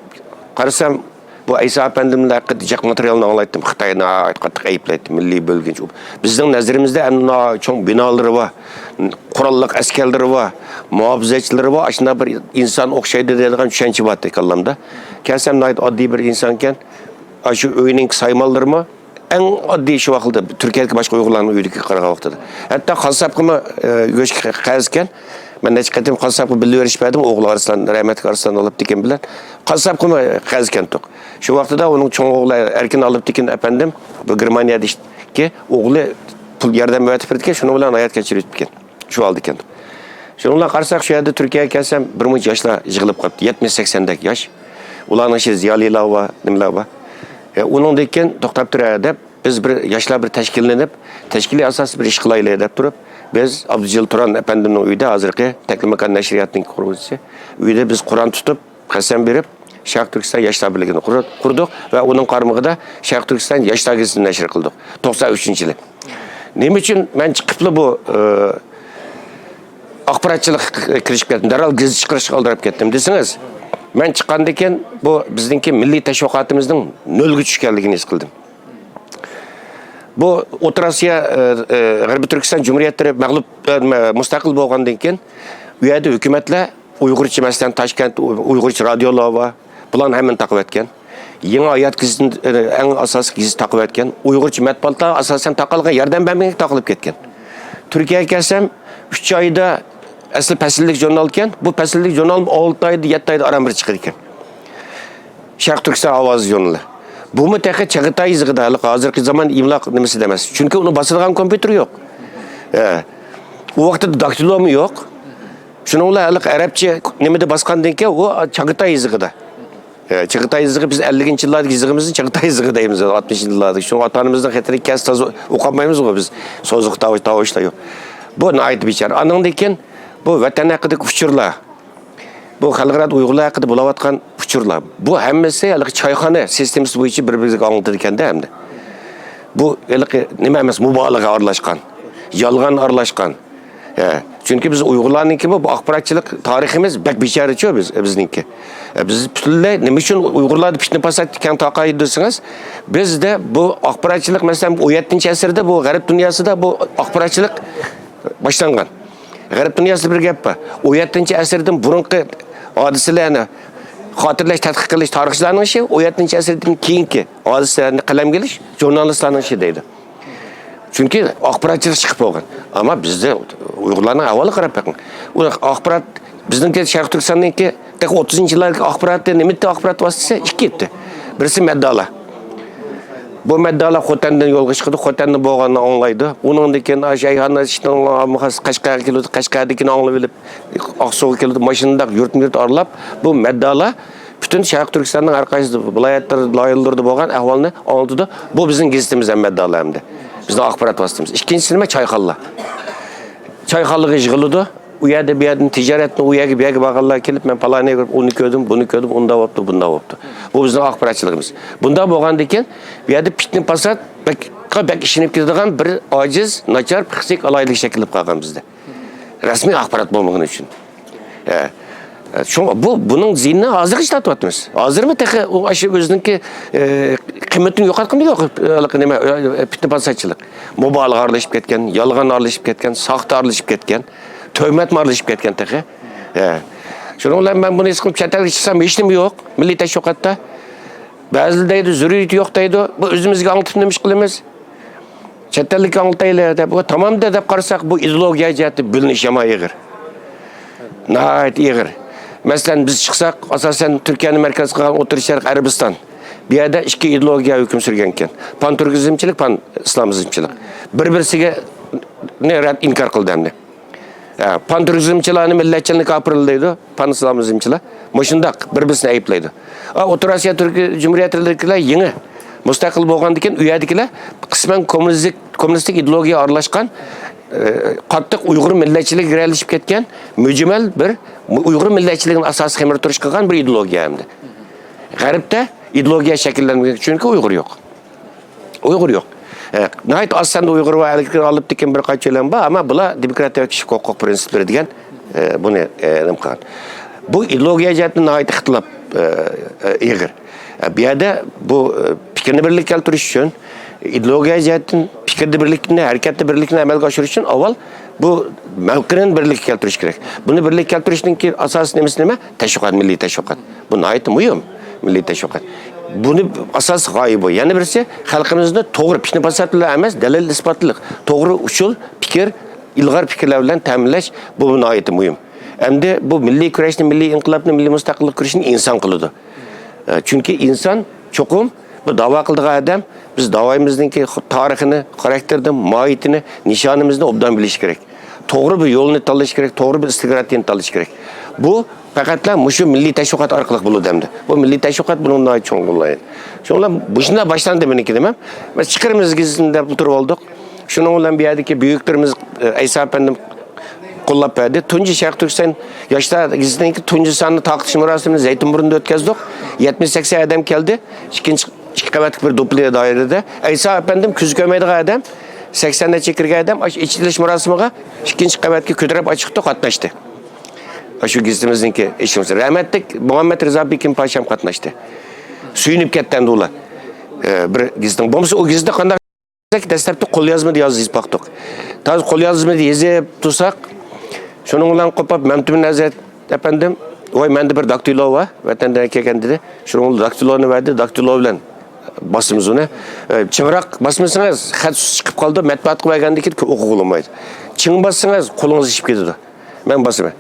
قارىسام، بۇ ئەيسا ئەپەندىمنىڭ ھەققىدە جىق ماتېرىيالنى ئاڭلايتتىم. خىتاينى ناھايىتى قاتتىق ئەيىبلەيتتى، مىللىي بۆلگۈنچى. بىزنىڭ نەزىرىمىزدە ئەمدى ناھايىتى چوڭ بىنالىرى بار، قوراللىق ئەسكەرلىرى بار، مۇھاپىزەتچىلىرى بار، ئاشۇنداق بىر ئىنسان ئوخشايدۇ دەيدىغان چۈشەنچە بار ئىدى كاللامدا. كەلسەم ناھايىتى ئاددىي بىر ئىنسانكەن. ئاشۇ ئۆينىڭ سايمانلىرىمۇ ئەڭ ئاددىي شۇ ۋاقىتتا تۈركىيەدىكى باشقا ئۇيغۇرلارنىڭ ئۆيىدىكىگە قارىغان ۋاقتىدا. ھەتتا قاسساپقىمۇ، ئە، گۆش قەرز ئىكەن. مەن نەچچە قېتىم قاسساپقا بىللە بېرىشىپ بەردىم، ئوغلى ئارسلان، رەھمەتلىك ئارسلان ئالىپتىكىن بىلەن. قاسساپقىمۇ قەرز ئىكەن توق. شۇ ۋاقتىدا ئۇنىڭ چوڭ ئوغلى ئەركىن ئالىپتىكىن ئەپەندىم، بۇ گېرمانىيەدىكى ئوغلى پۇل ياردەم ئەۋەتىپ بېرىدىكەن، شۇنىڭ بىلەن ھايات كەچۈرۈۋېتىپتىكەن. شۇ ھالدا ئىكەن. شۇنىڭ بىلەن قارىساق، شۇ يەردە تۈركىيەگە كەلسەم، بىر مۇنچە ياشلار يىغىلىپ قاپتۇ. يەتمىش سەكسەندەك ياش. ئۇلارنىڭ ئىچىدە زىيالىيلار بار، نېمىلەر بار. ئە، ئۇنىڭدىن كېيىن توختاپ تۇرە دەپ، بىز بىر ياشلار بىر تەشكىللىنىپ، تەشكىلىي ئاساستا بىر ئىش قىلايلى دەپ تۇرۇپ، بىز ئابدۇجېلىل تۇران ئەپەندىمنىڭ ئۆيىدە، ھازىرقى تەكلىماكان نەشرىياتىنىڭ قۇرغۇچىسى ئۆيىدە بىز قۇرئان تۇتۇپ، قەسەم بېرىپ، شەرقىي تۈركىستان ياشلار بىرلىكىنى قۇر-، قۇردۇق ۋە ئۇنىڭ قارمىقىدا شەرقىي تۈركىستان ياشلار گېزىتىنى نەشر قىلدۇق. توقسان ئۈچىنچى يىلى. نېمە ئۈچۈن مەن چىقىپلا بۇ، ئە، ئاخباراتچىلىققا كىرىشىپ كەتتىم، دەرھال گېزىت چىقىرىشقا ئالدىراپ كەتتىم دېسىڭىز، مەن چىققاندىن كېيىن بۇ بىزنىڭكى مىللىي تەشۋىقاتىمىزنىڭ نۆلگە چۈشكەنلىكىنى ھېس قىلدىم. بۇ ئوتتۇرا ئاسىيا، ئە، ئە، غەربىي تۈركىستان جۇمھۇرىيەتلىرى مەغلۇپ، ئە، مە-، مۇستەقىل بولغاندىن كېيىن، ئۇ يەردە ھۆكۈمەتلەر ئۇيغۇرچە، مەسىلەن، تاشكەنت ئۇيغۇرچە رادىيولار بار، بۇلارنى ھەممىنى تاقىۋەتكەن. يېڭى ھايات گېزىتىنى، ئە، ئەڭ ئاساسىي گېزىت تاقىۋەتكەن. ئۇيغۇرچە مەتبۇئاتلار ئاساسەن تاقالغان، ياردەم بەرمىگەن، تاقىلىپ كەتكەن. تۈركىيەگە كەلسەم، ئۈچ ئايدا، ئەسلى پەسىللىك ژۇرنال ئىكەن، بۇ پەسىللىك ژۇرنال ئالتە ئايدا، يەتتە ئايدا ئاران بىر چىقىدىكەن. شەرقىي تۈركىستان ئاۋازى ژۇرنىلى. بۇمۇ تېخى چاغاتاي يېزىقىدا، ھېلىقى ھازىرقى زامان ئىملا نېمىسىدە ئەمەس. چۈنكى ئۇنى باسىدىغان كومپيۇتېر يوق. ئە، ئۇ ۋاقىتتا داكتىلومۇ يوق. شۇنىڭ بىلەن ھېلىقى ئەرەبچە نېمىدە باسقاندىن كېيىن ئۇ چاغاتاي يېزىقىدا. ئە، چاغاتاي يېزىقى، بىز ئەللىكىنچى يىللاردىكى يېزىقىمىزنى چاغاتاي يېزىقى دەيمىز، ئاتمىشىنچى يىللاردىكى. شۇڭا ئاتا-ئانىمىزنىڭ خېتىنى كەس تازا ئوقۇالمايمىزغۇ بىز. سوزۇق تاۋۇش، تاۋۇشلار يوق. بۇ ناھايىتى بىچارە. ئانىڭدىن كېيىن بۇ ۋەتەن ھەققىدىكى ئۇچۇرلار. بۇ خەلقئارادا ئۇيغۇرلار ھەققىدە بولاۋاتقان ئۇچۇرلار. بۇ ھەممىسى ھېلىقى چايخانا سىستېمىسى بويىچە بىر-بىرىگە ئاڭلىتىدىكەندە ئەمدى. بۇ ھېلىقى نېمە ئەمەس، مۇبالىغە ئارىلاشقان، يالغان ئارىلاشقان. ھە، چۈنكى بىز ئۇيغۇرلارنىڭكىمۇ بۇ ئاخباراتچىلىق تارىخىمىز بەك بىچارىچۇ بىز، بىزنىڭكى. ھە، بىز پۈتۈنلەي نېمە ئۈچۈن ئۇيغۇرلاردا پىتنە-پاسات كەڭ تارقايدۇ دېسىڭىز، بىزدە بۇ ئاخباراتچىلىق، مەسىلەن، ئون يەتتىنچى ئەسىردە بۇ غەرب دۇنياسىدا بۇ ئاخباراتچىلىق باشلانغان. غەرب دۇنياسىدا بىر گەپ بار. ئون يەتتىنچى ئەسىردىن بۇرۇنقى ھادىسىلەرنى خاتىرىلەش، تەتقىق قىلىش تارىخچىلارنىڭ ئىشى، ئون يەتتىنچى ئەسىردىن كېيىنكى ھادىسىلەرنى قەلەمگە ئېلىش ژۇرنالىستلارنىڭ ئىشى دەيدۇ. چۈنكى ئاخباراتچىلىق چىقىپ بولغان. ئەمما بىزدە ئۇيغۇرلارنىڭ ئەھۋالىغا قاراپ بېقىڭ. ئۇ ئاخبارات، بىزنىڭكى شەرقىي تۈركىستاننىڭكى تېخى ئوتتۇزىنچى يىللاردىكى ئاخباراتى، نېمە ئىدى ئاخبارات ۋاسىتىسى؟ ئىككى ئىدى. بىرسى مەددالار. بۇ مەددىئالار خوتەندىن يولغا چىقىدۇ، خوتەندە بولغاننى ئاڭلايدۇ. ئۇنىڭدىن كېيىن ئاشۇ ئەيھاننى ئىشتىن قەشقەرگە كېلىدۇ، قەشقەردىكىنى ئاڭلاپ ئېلىپ، ئاقسۇغا كېلىدۇ، ماشىنىدا يۇرتمۇ يۇرت ئارىلاپ، بۇ مەددىئالار پۈتۈن شەرقىي تۈركىستاننىڭ ھەر قايسى ۋىلايەتلىرى، لايىھەلىرىدە بولغان ئەھۋالنى ئاڭلىتىدۇ. بۇ بىزنىڭ گېزىتىمىز ھەم مەددىئالار ھەمدە بىزنىڭ ئاخبارات ۋاسىتىمىز. ئىككىنچىسى نېمە؟ چايخانىلار. چايخانىلارغا يىغىلىدۇ. ئۇ يەردە، بۇ يەردىن تىجارەتنى ئۇ يەرگە، بۇ يەرگە بارغانلار كېلىپ، مەن پالانىنى كۆرۈپ، ئۇنى كۆردۈم، بۇنى كۆردۈم، ئۇنداق بوپتۇ، بۇنداق بوپتۇ. بۇ بىزنىڭ ئاخباراتچىلىقىمىز. بۇنداق بولغاندىن كېيىن، بۇ يەردە پىتنە پاسات بەك، بەك ئىشىنىپ كېتىدىغان بىر ئاجىز، ناچار پىسخىك ئالاھىدىلىك شەكىللىنىپ قالغان بىزدە. رەسمىي ئاخبارات بولمىغىنى ئۈچۈن. ئە، ئە، شۇ، بۇ، بۇنىڭ زىيىنىنى ھازىرغىچە تارتىۋاتىمىز. ھازىرمۇ تېخى ئۇ ئاشۇ ئۆزىنىڭكى، ئە، قىممىتىنى يوقاتقىنى يوق، ئە، نېمە، ئە، پىتنە پاساتچىلىق. مۇبالىغە ئارىلىشىپ كەتكەن، يالغان ئارىلىشىپ كەتكەن، ساختا ئارىلىشىپ كەتكەن، تۆھمەتمۇ ئارىلىشىپ كەتكەن تېخى. ئە. شۇنىڭ بىلەن مەن بۇنى ھېس قىلىپ، چەت ئەلگە چىقسام ھېچنېمە يوق مىللىي تەشۋىقاتتا. بەزىلەر دەيدۇ، زۆرۈرىيىتى يوق دەيدۇ. بۇ ئۆزىمىزگە ئاڭلىتىپ نېمە ئىش قىلىمىز؟ چەت ئەللىككە ئاڭلىتايلى دەپ، بۇ تامامدا دەپ قارىساق، بۇ ئىدېئولوگىيە جەھەتتە بۆلۈنۈش يامان ئېغىر. ناھايىتى ئېغىر. مەسىلەن، بىز چىقساق، ئاساسەن، تۈركىيەنى مەركەز قىلغان ئوتتۇرا شەرق، ئەرەبىستان. بۇ يەردە ئىككى ئىدېئولوگىيە ھۆكۈم سۈرگەنكەن. پانتۈركىزمچىلىك، پانئىسلامىزمچىلىق. بىر-بىرسىگە نى رەت، ئىنكار قىلدى ئەمدى. ھە، پانتۈركىزمچىلارنى مىللەتچىلىكنى كاپىرلار دەيدۇ، پانئىسلامىزمچىلار. مۇشۇنداق بىر-بىرسىنى ئەيىبلەيدۇ. ئا، ئوتتۇرا ئاسىيا تۈرك جۇمھۇرىيەتلىرىدىكىلەر يېڭى مۇستەقىل بولغاندىن كېيىن، ئۇ يەردىكىلەر قىسمەن كوممۇنىزم، كوممۇنىستىك ئىدېئولوگىيە ئارىلاشقان، ئە، قاتتىق ئۇيغۇر مىللەتچىلىكىگە گىرەلىشىپ كەتكەن، مۈجمەل بىر ئۇيغۇر مىللەتچىلىكىنى ئاساسىي خېمىرتۇرۇش قىلغان بىر ئىدېئولوگىيە ئەمدى. غەربتە ئىدېئولوگىيە شەكىللەنمىگەن، چۈنكى ئۇيغۇر يوق. ئۇيغۇر يوق. ئە، ناھايىتى ئاز ساندا ئۇيغۇر بار، ئەلگە ئالىپ كەتكەن بىر قانچە ئېلان بار، ئەمما بۇلار دېموكراتىيە ۋە كىشىلىك ھوقۇق پىرىنسىپلىرى دېگەن، ئە، بۇنى، ئە، نېمە قىلغان. بۇ ئىدېئولوگىيە جەھەتتىن ناھايىتى ئىختىلاپ، ئە، ئە، ئېغىر. ئە، بۇ يەردە بۇ، ئە، پىكىرنى بىرلىككە كەلتۈرۈش ئۈچۈن، ئىدېئولوگىيە جەھەتتىن پىكىردە بىرلىكنى، ھەرىكەتتە بىرلىكنى ئەمەلگە ئاشۇرۇش ئۈچۈن ئاۋۋال بۇ مەۋقەنى بىرلىككە كەلتۈرۈش كېرەك. بۇنى بىرلىككە كەلتۈرۈشنىڭكى ئاساسىي نېمىسى نېمە؟ تەشۋىقات، مىللىي تەشۋىقات. بۇ ناھايىتى مۇھىم، مىللىي تەشۋىقات. بۇنى ئاساسىي غايە بۇ. يەنە بىرسى، خەلقىمىزنى توغرا، پىتنە پاسات بىلەن ئەمەس، دەلىل ئىسپاتلىق، توغرا ئۇچۇر، پىكىر، ئىلغار پىكىرلەر بىلەن تەمىنلەش، بۇ ناھايىتى مۇھىم. ئەمدى بۇ مىللىي كۈرەشنى، مىللىي ئىنقىلابنى، مىللىي مۇستەقىللىق كۈرىشىنى ئىنسان قىلىدۇ. ئە، چۈنكى ئىنسان چوقۇم بۇ داۋا قىلىدىغان ئادەم، بىز داۋايىمىزنىڭكى تارىخىنى، خاراكتېرىنى، ماھىيىتىنى، نىشانىمىزنى ئوبدان بىلىشى كېرەك. توغرا بىر يولنى تاللىشى كېرەك، توغرا بىر ئىستراتېگىيەنى تاللىشى كېرەك. بۇ پەقەتلا مۇشۇ مىللىي تەشۋىقات ئارقىلىق بولىدۇ ئەمدى. بۇ مىللىي تەشۋىقات بۇنىڭ ناھايىتى چوڭ رولى. شۇنىڭ بىلەن مۇشۇنداق باشلاندى مېنىڭكى نېمەم. بىز چىقىرىمىز گېزىتىنى دەپ تۇرۇپ ئالدۇق. شۇنىڭ بىلەن بۇ يەردىكى بۈيۈكلىرىمىز، ئە، ئەيسا ئەپەندىم قوللاپ بەردى. تۇنجى شەرقىي تۈركىستان ياشلار گېزىتىنىڭكى تۇنجى سانىنى تارقىتىش مۇراسىمىنى زەيتۇنبۇرۇندا ئۆتكەزدۇق. يەتمىش سەكسەن ئادەم كەلدى. ئىككىنچى، ئىككى قەۋەتلىك بىر دوپپىلى دائىرىدە. ئەيسا ئەپەندىم كۆزى كۆرمەيدىغان ئادەم، سەكسەن نەچچە كىرگەن ئادەم ئاش-، ئېچىلىش مۇراسىمىغا ئىككىنچى قەۋەتكە كۆتۈرۈپ ئاچىقتى، قاتناشتى. شۇ گېزىتىمىزنىڭكى ئېچىلىشى. رەھمەتلىك مۇھەممەد رىزا بېكىم پاشام قاتناشتى. سۆيۈنۈپ كەتتى ئەمدى ئۇلار. ئە، بىر گېزىتنىڭ. بولمىسا ئۇ گېزىتتە قانداق دەسلەپتە قوليازمىدا ياز-، يېزىپ باقتۇق. تا قوليازمىدا يېزىپ تۇرساق، شۇنىڭ بىلەن قوپاپ مەمتىمىن ھەزرەت ئەپەندىم، ۋاي، مەندە بىر داكتىلو بار، ۋەتەندىن كەلگەن، دېدى. شۇنىڭ داكتىلونى بەردى، داكتىلو بىلەن باسىمىز ئۇنى. ئە، چىڭراق باسمىسىڭىز، خەت سۇس چىقىپ قالىدۇ، مەتبۇئاتقا بەرگەندىن كېيىن ئوقۇغىلى بولمايدۇ. چىڭ باسسىڭىز، قولىڭىز ئىششىپ كېتىدۇ. مەن باسىمەن.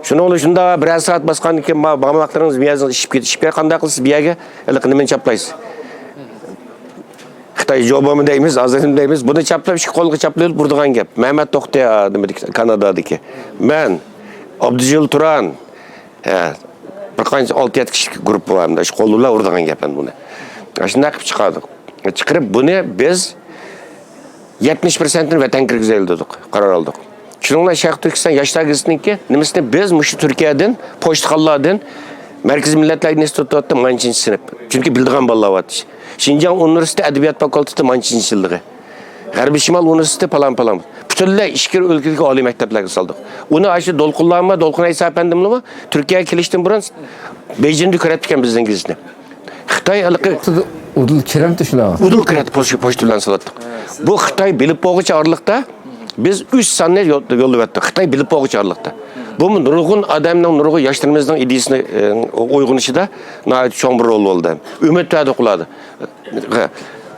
شۇنىڭ بىلەن شۇنداق بىرەر سائەت باسقاندىن كېيىن، ما-، بارماقلىرىڭىز، مىيەزىڭىز ئىششىپ كېتىدۇ. ئىششىپ كەتكەندە قانداق قىلىسىز؟ بۇ يەرگە ھېلىقى نېمىنى چاپلايسىز؟ خىتاي جوبامى دەيمىز، ھازىر نېمە دەيمىز؟ بۇنى چاپلاپ، ئىككى قولغا چاپلىۋېلىپ ئۇرىدىغان گەپ. مەمەت توختى، نېمىدىكى، كانادادىكى. مەن، ئابدۇجېلىل تۇران، ھە، بىر قانچە ئالتە يەتتە كىشىلىك گۇرۇپپا بار ئەمدى. شۇ قول بىلەن ئۇرىدىغان گەپ ئەمدى بۇنى. ئاشۇنداق قىلىپ چىقاردۇق. چىقىرىپ بۇنى بىز يەتمىش پىرسەنتىنى ۋەتەنگە كىرگۈزەيلى دېدۇق، قارار ئالدۇق. شۇنىڭ بىلەن شەرقىي تۈركىستان ياشلار گېزىتىنىڭكى نېمىسىنى بىز مۇشۇ تۈركىيەدىن، پوچتىخانىلاردىن، مەركىزىي مىللەتلەر ئىنستىتۇتى مانچىنچى سىنىپ. چۈنكى بىلىدىغان بالىلار بار. شىنجاڭ ئۇنىۋېرسىتېتى ئەدەبىيات فاكۇلتېتى مانچىنچى يىللىقى. غەربىي شىمال ئۇنىۋېرسىتېتى پالان-پالان. پۈتۈنلەي ئىچكىرى ئۆلكىدىكى ئالىي مەكتەپلەرگە سالدۇق. ئۇنى ئاشۇ دولقۇنلارمۇ، دولقۇن ئەيسا ئەپەندىملىمۇ تۈركىيەگە كېلىشتىن بۇرۇن بېيجىڭدا كۆرەتتىكەن بىزنىڭ گېزىتنى. خىتاي ھېلىقى ئۇدۇل كىرەمتى شۇنىڭغا؟ ئۇدۇل كىرەتتى، پوچ-، پوچتا بىلەن سالاتتۇق. بۇ خىتاي بىلىپ بولغۇچە ئارىلىقتا بىز ئۈچ ساننى يول-، يوللىۋەتتۇق. خىتاي بىلىپ بولغۇچە ئارىلىقتا. بۇمۇ نۇرغۇن ئادەمنىڭ، نۇرغۇن ياشلىرىمىزنىڭ ئىدىيىسىنى، ئە، ئويغىنىشىدا ناھايىتى چوڭ بىر رول بولدى. ئۈمىد بەردۇق ئۇلاردا.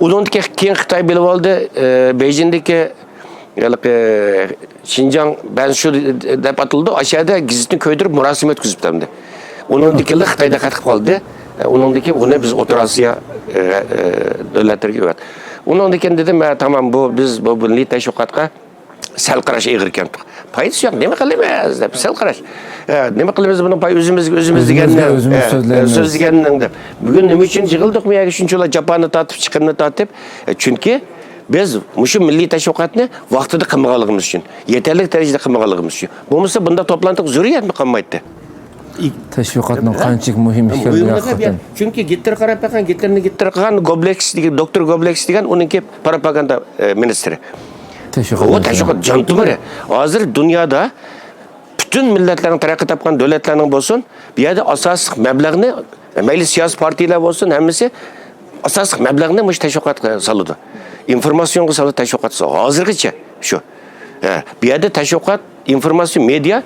ئۇنىڭدىن كېيىن خىتاي بىلىپ ئالدى، ئە، بېيجىڭدىكى ھېلىقى شىنجاڭ بەنشۇ دەپ ئاتىلىدۇ. ئاشۇ يەردە گېزىتنى كۆيدۈرۈپ مۇراسىم ئۆتكۈزۈپتۇ ئەمدى. ئۇنىڭدىن كېيىن خىتاي دىققەت قىلىپ قالدى. ئۇنىڭدىن كېيىن ئۇنى بىز ئوتتۇرا ئاسىيا ئە، ئە، دۆلەتلەرگە ئۆت. ئۇنىڭدىن كېيىن دېدىم، ھە، تامام، بۇ، بىز بۇ مىللىي تەشۋىقاتقا سەل قاراش ئېغىر ئىكەن. پايدىسى يوق، نېمە قىلىمىز دەپ سەل قاراش. ئە، نېمە قىلىمىز بۇنىڭ پاي ئۆزىمىزگە، ئۆزىمىز ئۆزىمىزگە دېگەننىڭ، ئۆزىمىز ئە، سۆزلەيمىز. سۆزلىگەننىڭ دەپ. بۈگۈن نېمە ئۈچۈن يىغىلدۇق بۇ يەرگە شۇنچىلا جاپانى تارتىپ، چىقىمنى تارتىپ؟ ئە، چۈنكى بىز مۇشۇ مىللىي تەشۋىقاتنى ۋاقتىدا قىلمىغانلىقىمىز ئۈچۈن، يېتەرلىك دەرىجىدە قىلمىغانلىقىمىز ئۈچۈن. بولمىسا بۇنداق توپلانتىق زۆرۈرىيەتمۇ قالمايتتى. تەشۋىقاتنىڭ قانچىلىك مۇھىم ئىكەنلىكى ھەققىدە. چۈنكى گىتلېر قاراپ باققان، گىتلېرنى گىتلېر قىلغان گوبلېكس دېگەن، دوكتور گوبلېكس دېگەن ئۇنىڭكى پروپاگاندا، ئە، مىنىستىرى. تەشۋىقات ئۇ مىنىستىرى. تەشۋىقات جان تومۇرى. ھازىر دۇنيادا پۈتۈن مىللەتلەرنىڭ، تەرەققىي تاپقان دۆلەتلەرنىڭ بولسۇن، بۇ يەردە ئاساسلىق مەبلەغنى، مەيلى سىياسىي پارتىيىلەر بولسۇن، ھەممىسى ئاساسلىق مەبلەغنى مۇشۇ تەشۋىقاتقا سالىدۇ. ئىنفورماتسىيونغا سالىدۇ، تەشۋىقات سالىدۇ. ھازىرغىچە شۇ. ھە، بۇ يەردە تەشۋىقات، ئىنفورماتسىيە، مېدىيا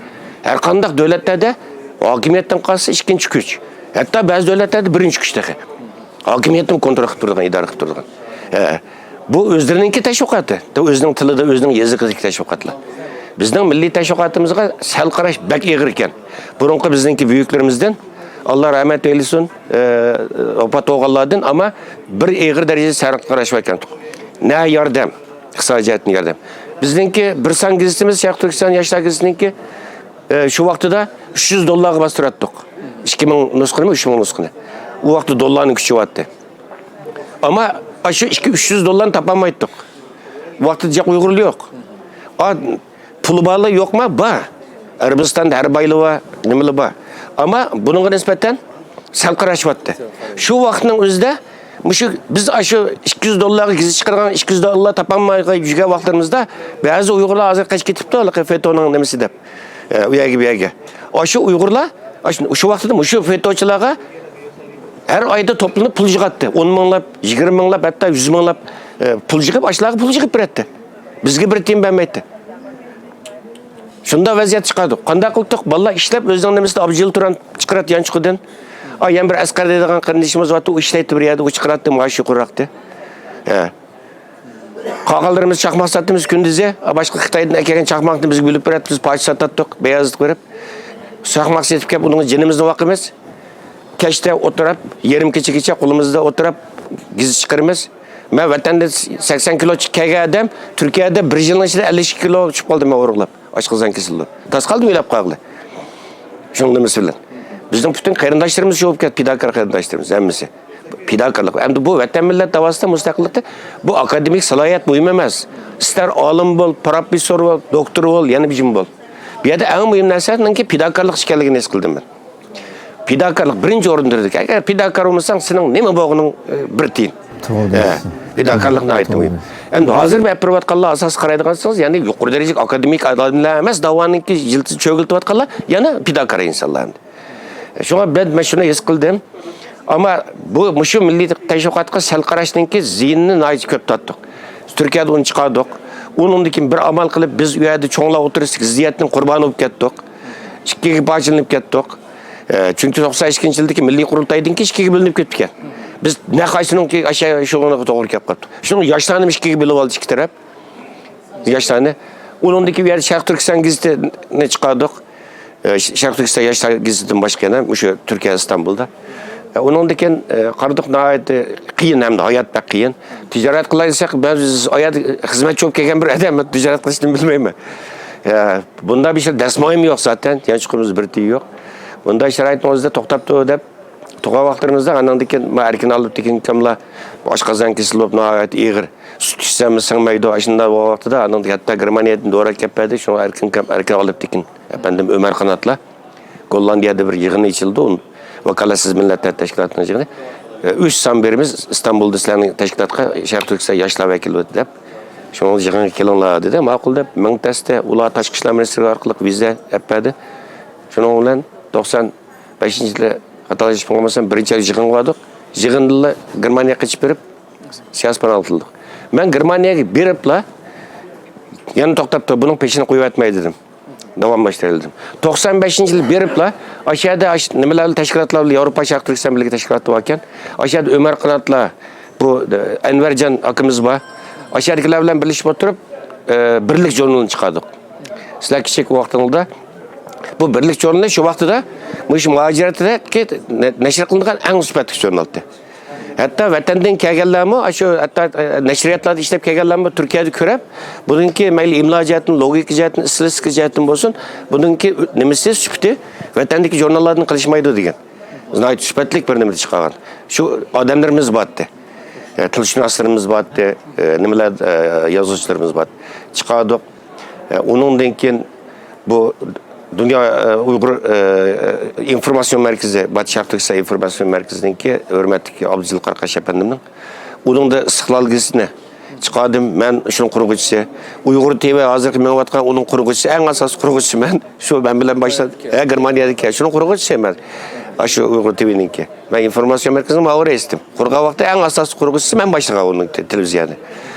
ھەر قانداق دۆلەتلەردە ھاكىمىيەتتىن قالسا ئىككىنچى كۈچ. ھەتتا بەزى دۆلەتلەردە بىرىنچى كۈچ تېخى. ھاكىمىيەتنى كونترول قىلىپ تۇرىدىغان، ئىدارە قىلىپ تۇرىدىغان. ھە. بۇ ئۆزلىرىنىڭكى تەشۋىقاتى. ئۆزىنىڭ تىلىدا، ئۆزىنىڭ يېزىقىدىكى تەشۋىقاتلار. بىزنىڭ مىللىي تەشۋىقاتىمىزغا سەل قاراش بەك ئېغىر ئىكەن. بۇرۇنقى بىزنىڭكى بۈيۈكلىرىمىزدىن، ئاللا رەھمەت ئەيلىسۇن، ئە، ۋاپات بولغانلاردىن، ئەمما بىر ئېغىر دەرىجىدە سەل قاراش بار ئىكەن. نە ياردەم، ئىقتىسادىي جەھەتتىن ياردەم. بىزنىڭكى بىر سان گېزىتىمىز، شەرقىي تۈركىستان ياشلار گېزىتىنىڭكى، ئە، شۇ ۋاقتىدا ئۈچ يۈز دوللارغا باستۇراتتۇق. ئىككى مىڭ نۇسخىنىمۇ، ئۈچ مىڭ نۇسخىنى. ئۇ ۋاقىتتا دوللارنىڭ كۈچى بارتتى. ئەمما ئاشۇ ئىككى، ئۈچ يۈز دوللارنى تاپالمايتتۇق. ۋاقتىدا جىق ئۇيغۇرلار يوق. ئا، پۇلى بارلار يوقما؟ بار. ئەرەبىستاندا ھەر بايلار بار، نېمىلەر بار. ئەمما بۇنىڭغا نىسبەتەن سەل قاراشىۋاتتى. شۇ ۋاقىتنىڭ ئۆزىدە مۇشۇ بىز ئاشۇ ئىككى يۈز دوللارغا گېزىت چىقارغان، ئىككى يۈز دوللار تاپالماي يۈرگەن ۋاقىتلىرىمىزدا بەزى ئۇيغۇرلار ھازىر قاچىپ كېتىپتۇ، ھېلىقى فېتونىڭ نېمىسى دەپ. ئە، ئۇ يەرگە، بۇ يەرگە. ئاشۇ ئۇيغۇرلار، ئاشۇ، شۇ ۋاقىتتا مۇشۇ فېتوچىلارغا ھەر ئايدا توپلىنىپ پۇل يىغاتتى. ئون مىڭلاپ، يىگىرمە مىڭلاپ، ھەتتا يۈز مىڭلاپ، ئە، پۇل يىغىپ، ئاشۇلارغا پۇل يىغىپ بېرەتتى. بىزگە بىر تىيىن بەرمەيتتى. شۇنداق ۋەزىيەت چىقاردۇق. قانداق قىلدۇق؟ بالىلار ئىشلەپ، ئۆزىنىڭ نېمىسىدە ئابجىل تۇران چىقىراتتى يانچۇقىدىن. ئا، يەنە بىر ئەسقەر دەيدىغان قېرىندىشىمىز بارتتى، ئۇ ئىشلەيتتى بىر يەردە، ئۇ چىقىراتتى، مائاش يۇقىرىراقتى. ھە. قالغانلىرىمىز چاقماق ساتتىمىز كۈندۈزى. باشقا خىتايدىن ئەكەلگەن چاقماقنى بىزگە بۆلۈپ بېرەتتى، بىز پاچە ساتاتتۇق، بەيازىتقا بېرىپ. چاقماق سېتىپ كەپ ئۇنىڭ جېنىمىزنى باقىمىز. كەچتە ئولتۇرۇپ، يېرىم كېچىگىچە قولىمىزدا ئولتۇرۇپ، گېزىت چىقىرىمىز. مەن ۋەتەندە سەكسەن كىلو چىقىپ كەلگەن ئادەم، تۈركىيەدە بىر يىلنىڭ ئىچىدە ئەللىك ئىككى كىلو چۈشۈپ قالدىم مەن ئورۇقلاپ. ئاشقازان كېسىلى بولۇپ. تاس قالدىم ئۆيلەپ قالغىلى. شۇنىڭ نېمىسى بىلەن. بىزنىڭ پۈتۈن قېرىنداشلىرىمىز شۇ بولۇپ كەتتى، پىداكار قېرىنداشلىرىمىز ھەممىسى. پىداكارلىق. ئەمدى بۇ ۋەتەن مىللەت داۋاسىدا مۇستەقىللىقتا بۇ ئاكادېمىك سالاھىيەت مۇھىم ئەمەس. ئىستەر ئالىم بول، پروفېسسور بول، دوكتور بول، يەنە بىر جىم بول. بۇ يەردە ئەڭ مۇھىم نەرسىنىڭكى پىداكارلىق ئىكەنلىكىنى ھېس قىلدىم مەن. پىداكارلىق بىرىنچى ئورۇندا تۇرىدۇ. ئەگەر پىداكار بولمىساڭ، سېنىڭ نېمە بولغىنىڭ، ئە، بىر تىيىن. توغرا ئە، دەيسىز. پىداكارلىق ناھايىتى توغرا مۇھىم. دەيسىز. ئەمدى ھازىر مەن ئەپ بېرىۋاتقانلار ئاساسىي قارايدىغان بولسىڭىز، يەنى يۇقىرى دەرىجىلىك ئاكادېمىك ئادەملەر ئەمەس، داۋانىڭكى يىلتىزى چۆگىلىتىۋاتقانلار يەنە پىداكار ئىنسانلار ئەمدى. شۇڭا مەن، مەن شۇنى ھېس قىلدىم. ئەمما بۇ، مۇشۇ مىللىي تەشۋىقاتقا سەل قاراشنىڭكى زىيىنىنى ناھايىتى كۆپ تارتتۇق. تۈركىيەدە ئۇنى چىقاردۇق. ئۇنىڭدىن كېيىن بىر ئامال قىلىپ، بىز ئۇ يەردە چوڭلار ئوتتۇرىسىدىكى زىددىيەتنىڭ قۇربانى بولۇپ كەتتۇق. ئىككىگە پارچىلىنىپ كەتتۇق. ئە، چۈنكى توقسان ئىككىنچى يىلدىكى مىللىي قۇرۇلتايدىن كېيىن ئىككىگە بۆلۈنۈپ كېتىپتىكەن. بىز نەق ئاشۇنىڭكى، ئاشۇ، شۇنىڭغا توغرا كېلىپ قاپتۇ. شۇنىڭ ياشلارنى ئىككىگە بۆلۈپ ئالدى ئىككى تەرەپ. ياشلارنى. ئۇنىڭدىن كېيىن بۇ يەردە شەرقىي تۈركىستان گېزىتىنى چىقاردۇق. ئە، ش-، شەرقىي تۈركىستان ياشلار گېزىتىدىن باشقا يەنە مۇشۇ تۈركىيە، ئىستانبۇلدا. ئە، ئۇنىڭدىن كېيىن، ئە، قارىدۇق، ناھايىتى قىيىن ھەمدە ھايات بەك قىيىن. تىجارەت قىلاي دېسەك، بىز ئۇ يەردە خىزمەتچى بولۇپ كەلگەن بىر ئادەم، تىجارەت قىلىشنى بىلمەيمەن. ئە، بۇنداق بىر شەرت دەسمايىمۇ يوق زاتەن، يانچۇقىمىز بىر تىيىن يوق. بۇنداق شارائىتنىڭ ئۆزىدە توختاپ تۇر دەپ، تۇرغان ۋاقىتلىرىمىزدا ئاندىن كېيىن مانا ئەركىن ئالىپتېكىن ئاكاملار ئاشقازان كېسىلى بولۇپ ناھايىتى ئېغىر، سۈت ئىچسەممۇ سىڭمەيدۇ، ئاشۇنداق بولغان ۋاقتىدا ئاندىن ھەتتا گېرمانىيەدىن دورا كەپ بەردى، شۇڭا ئەركىن ئاكام، ئەركىن ئالىپتېكىن ئەپەندىم، ئۆمەر قاناتلار گوللاندىيەدە بىر يىغىن ئېچىلدى، ۋاكالەتسىز مىللەتلەر تەشكىلاتىنىڭ يىغىنى. ئۈچ سان بېرىمىز ئىستانبۇلدا سىلەرنىڭ تەشكىلاتقا، شەرقىي تۈركىستان ياشلار ۋەكىلى دەپ، شۇنىڭ يىغىنغا كېلىڭلار دېدى، ماقۇل دەپ مىڭ تەستە ئۇلار تاشقى ئىشلار مىنىستىرلىكى ئارقىلىق ۋىزا ئەپ بەردى. شۇنىڭ بىلەن توقسان بەشىنچى يىلى، خاتالىشىپ بولمىسام، بىرىنچى ئايدا يىغىنغا باردۇق. يىغىندىنلا گېرمانىيەگە قېچىپ بېرىپ، سىياسىي پاناھ قىلدۇق. مەن گېرمانىيەگە بېرىپلا، يەنە توختاپ تۇر، بۇنىڭ پېشىنى قويۇۋەتمەي دېدىم. داۋاملاشتۇرايلى دېدىم. توقسان بەشىنچى يىلى بېرىپلا، ئاشۇ يەردە ئاش-، نېمىلەر بىلەن، تەشكىلاتلار بىلەن، ياۋروپا شەرقىي تۈركىستان بىرلىكى تەشكىلاتى باركەن، ئاشۇ يەردە ئۆمەر قاناتلار، بۇ، ئە، ئەنۋەرجان ئاكىمىز بار. ئاشۇ يەردىكىلەر بىلەن بىرلىشىپ ئولتۇرۇپ، ئە، بىرلىك ژۇرنىلىنى چىقاردۇق. سىلەر كىچىك ۋاقتىڭلاردا بۇ بىرلىك ژۇرنىلى شۇ ۋاقتىدا مۇشۇ مۇھاجىرەتتىكى نە-، نەشر قىلىنغان ئەڭ سۈپەتلىك ژۇرنالتى. ھەتتا ۋەتەندىن كەلگەنلەرمۇ، شۇ ھەتتا نەشرىياتلاردا ئىشلەپ كەلگەنلەرمۇ تۈركىيەدە كۆرۈپ، بۇنىڭكى مەيلى ئىملا جەھەتتىن، لوگىكا جەھەتتىن، ئىستىلىستىكا جەھەتتىن بولسۇن، بۇنىڭكى نېمىسى، سۈپىتى ۋەتەندىكى ژۇرناللاردىن قېلىشمايدۇ دېگەن. ناھايىتى سۈپەتلىك بىر نېمىدە چىقارغان. شۇ ئادەملىرىمىز بارتتى. ئە، تىلشۇناسلىرىمىز بارتتى. ئە، نېمىلەر، ئە، يازغۇچىلىرىمىز بارتتى. چىقاردۇق. ئە، ئۇنىڭدىن كېيىن بۇ دۇنيا، ئە، ئۇيغۇر، ئە، ئىنفورماتسىيون مەركىزى، باتۇ شەرقىي تۈركىستان ئىنفورماتسىيون مەركىزىنىڭكى ھۆرمەتلىك ئابدۇجېلىل قاراقاش ئەپەندىمنىڭ، ئۇنىڭدا ئىستىقلال گېزىتىنى چىقاردىم. مەن شۇنىڭ قۇرغۇچىسى. ئۇيغۇر تىۋى ھازىرقى مېڭىۋاتقان ئۇنىڭ قۇرغۇچىسى، ئەڭ ئاساسىي قۇرغۇچىسى مەن. شۇ مەن بىلەن باشلاپ، ھە، گېرمانىيەدىكى، شۇنىڭ قۇرغۇچىسى مەن. ئاشۇ ئۇيغۇر تىۋىنىڭكى. مەن ئىنفورماتسىيون مەركىزىنىڭ مۇئاۋىن رەئىسىدىم. قۇرغان ۋاقىتتا ئەڭ ئاساسىي قۇرغۇچىسى مەن باشلىغان ئۇنىڭ تېلېۋىزىيەنى.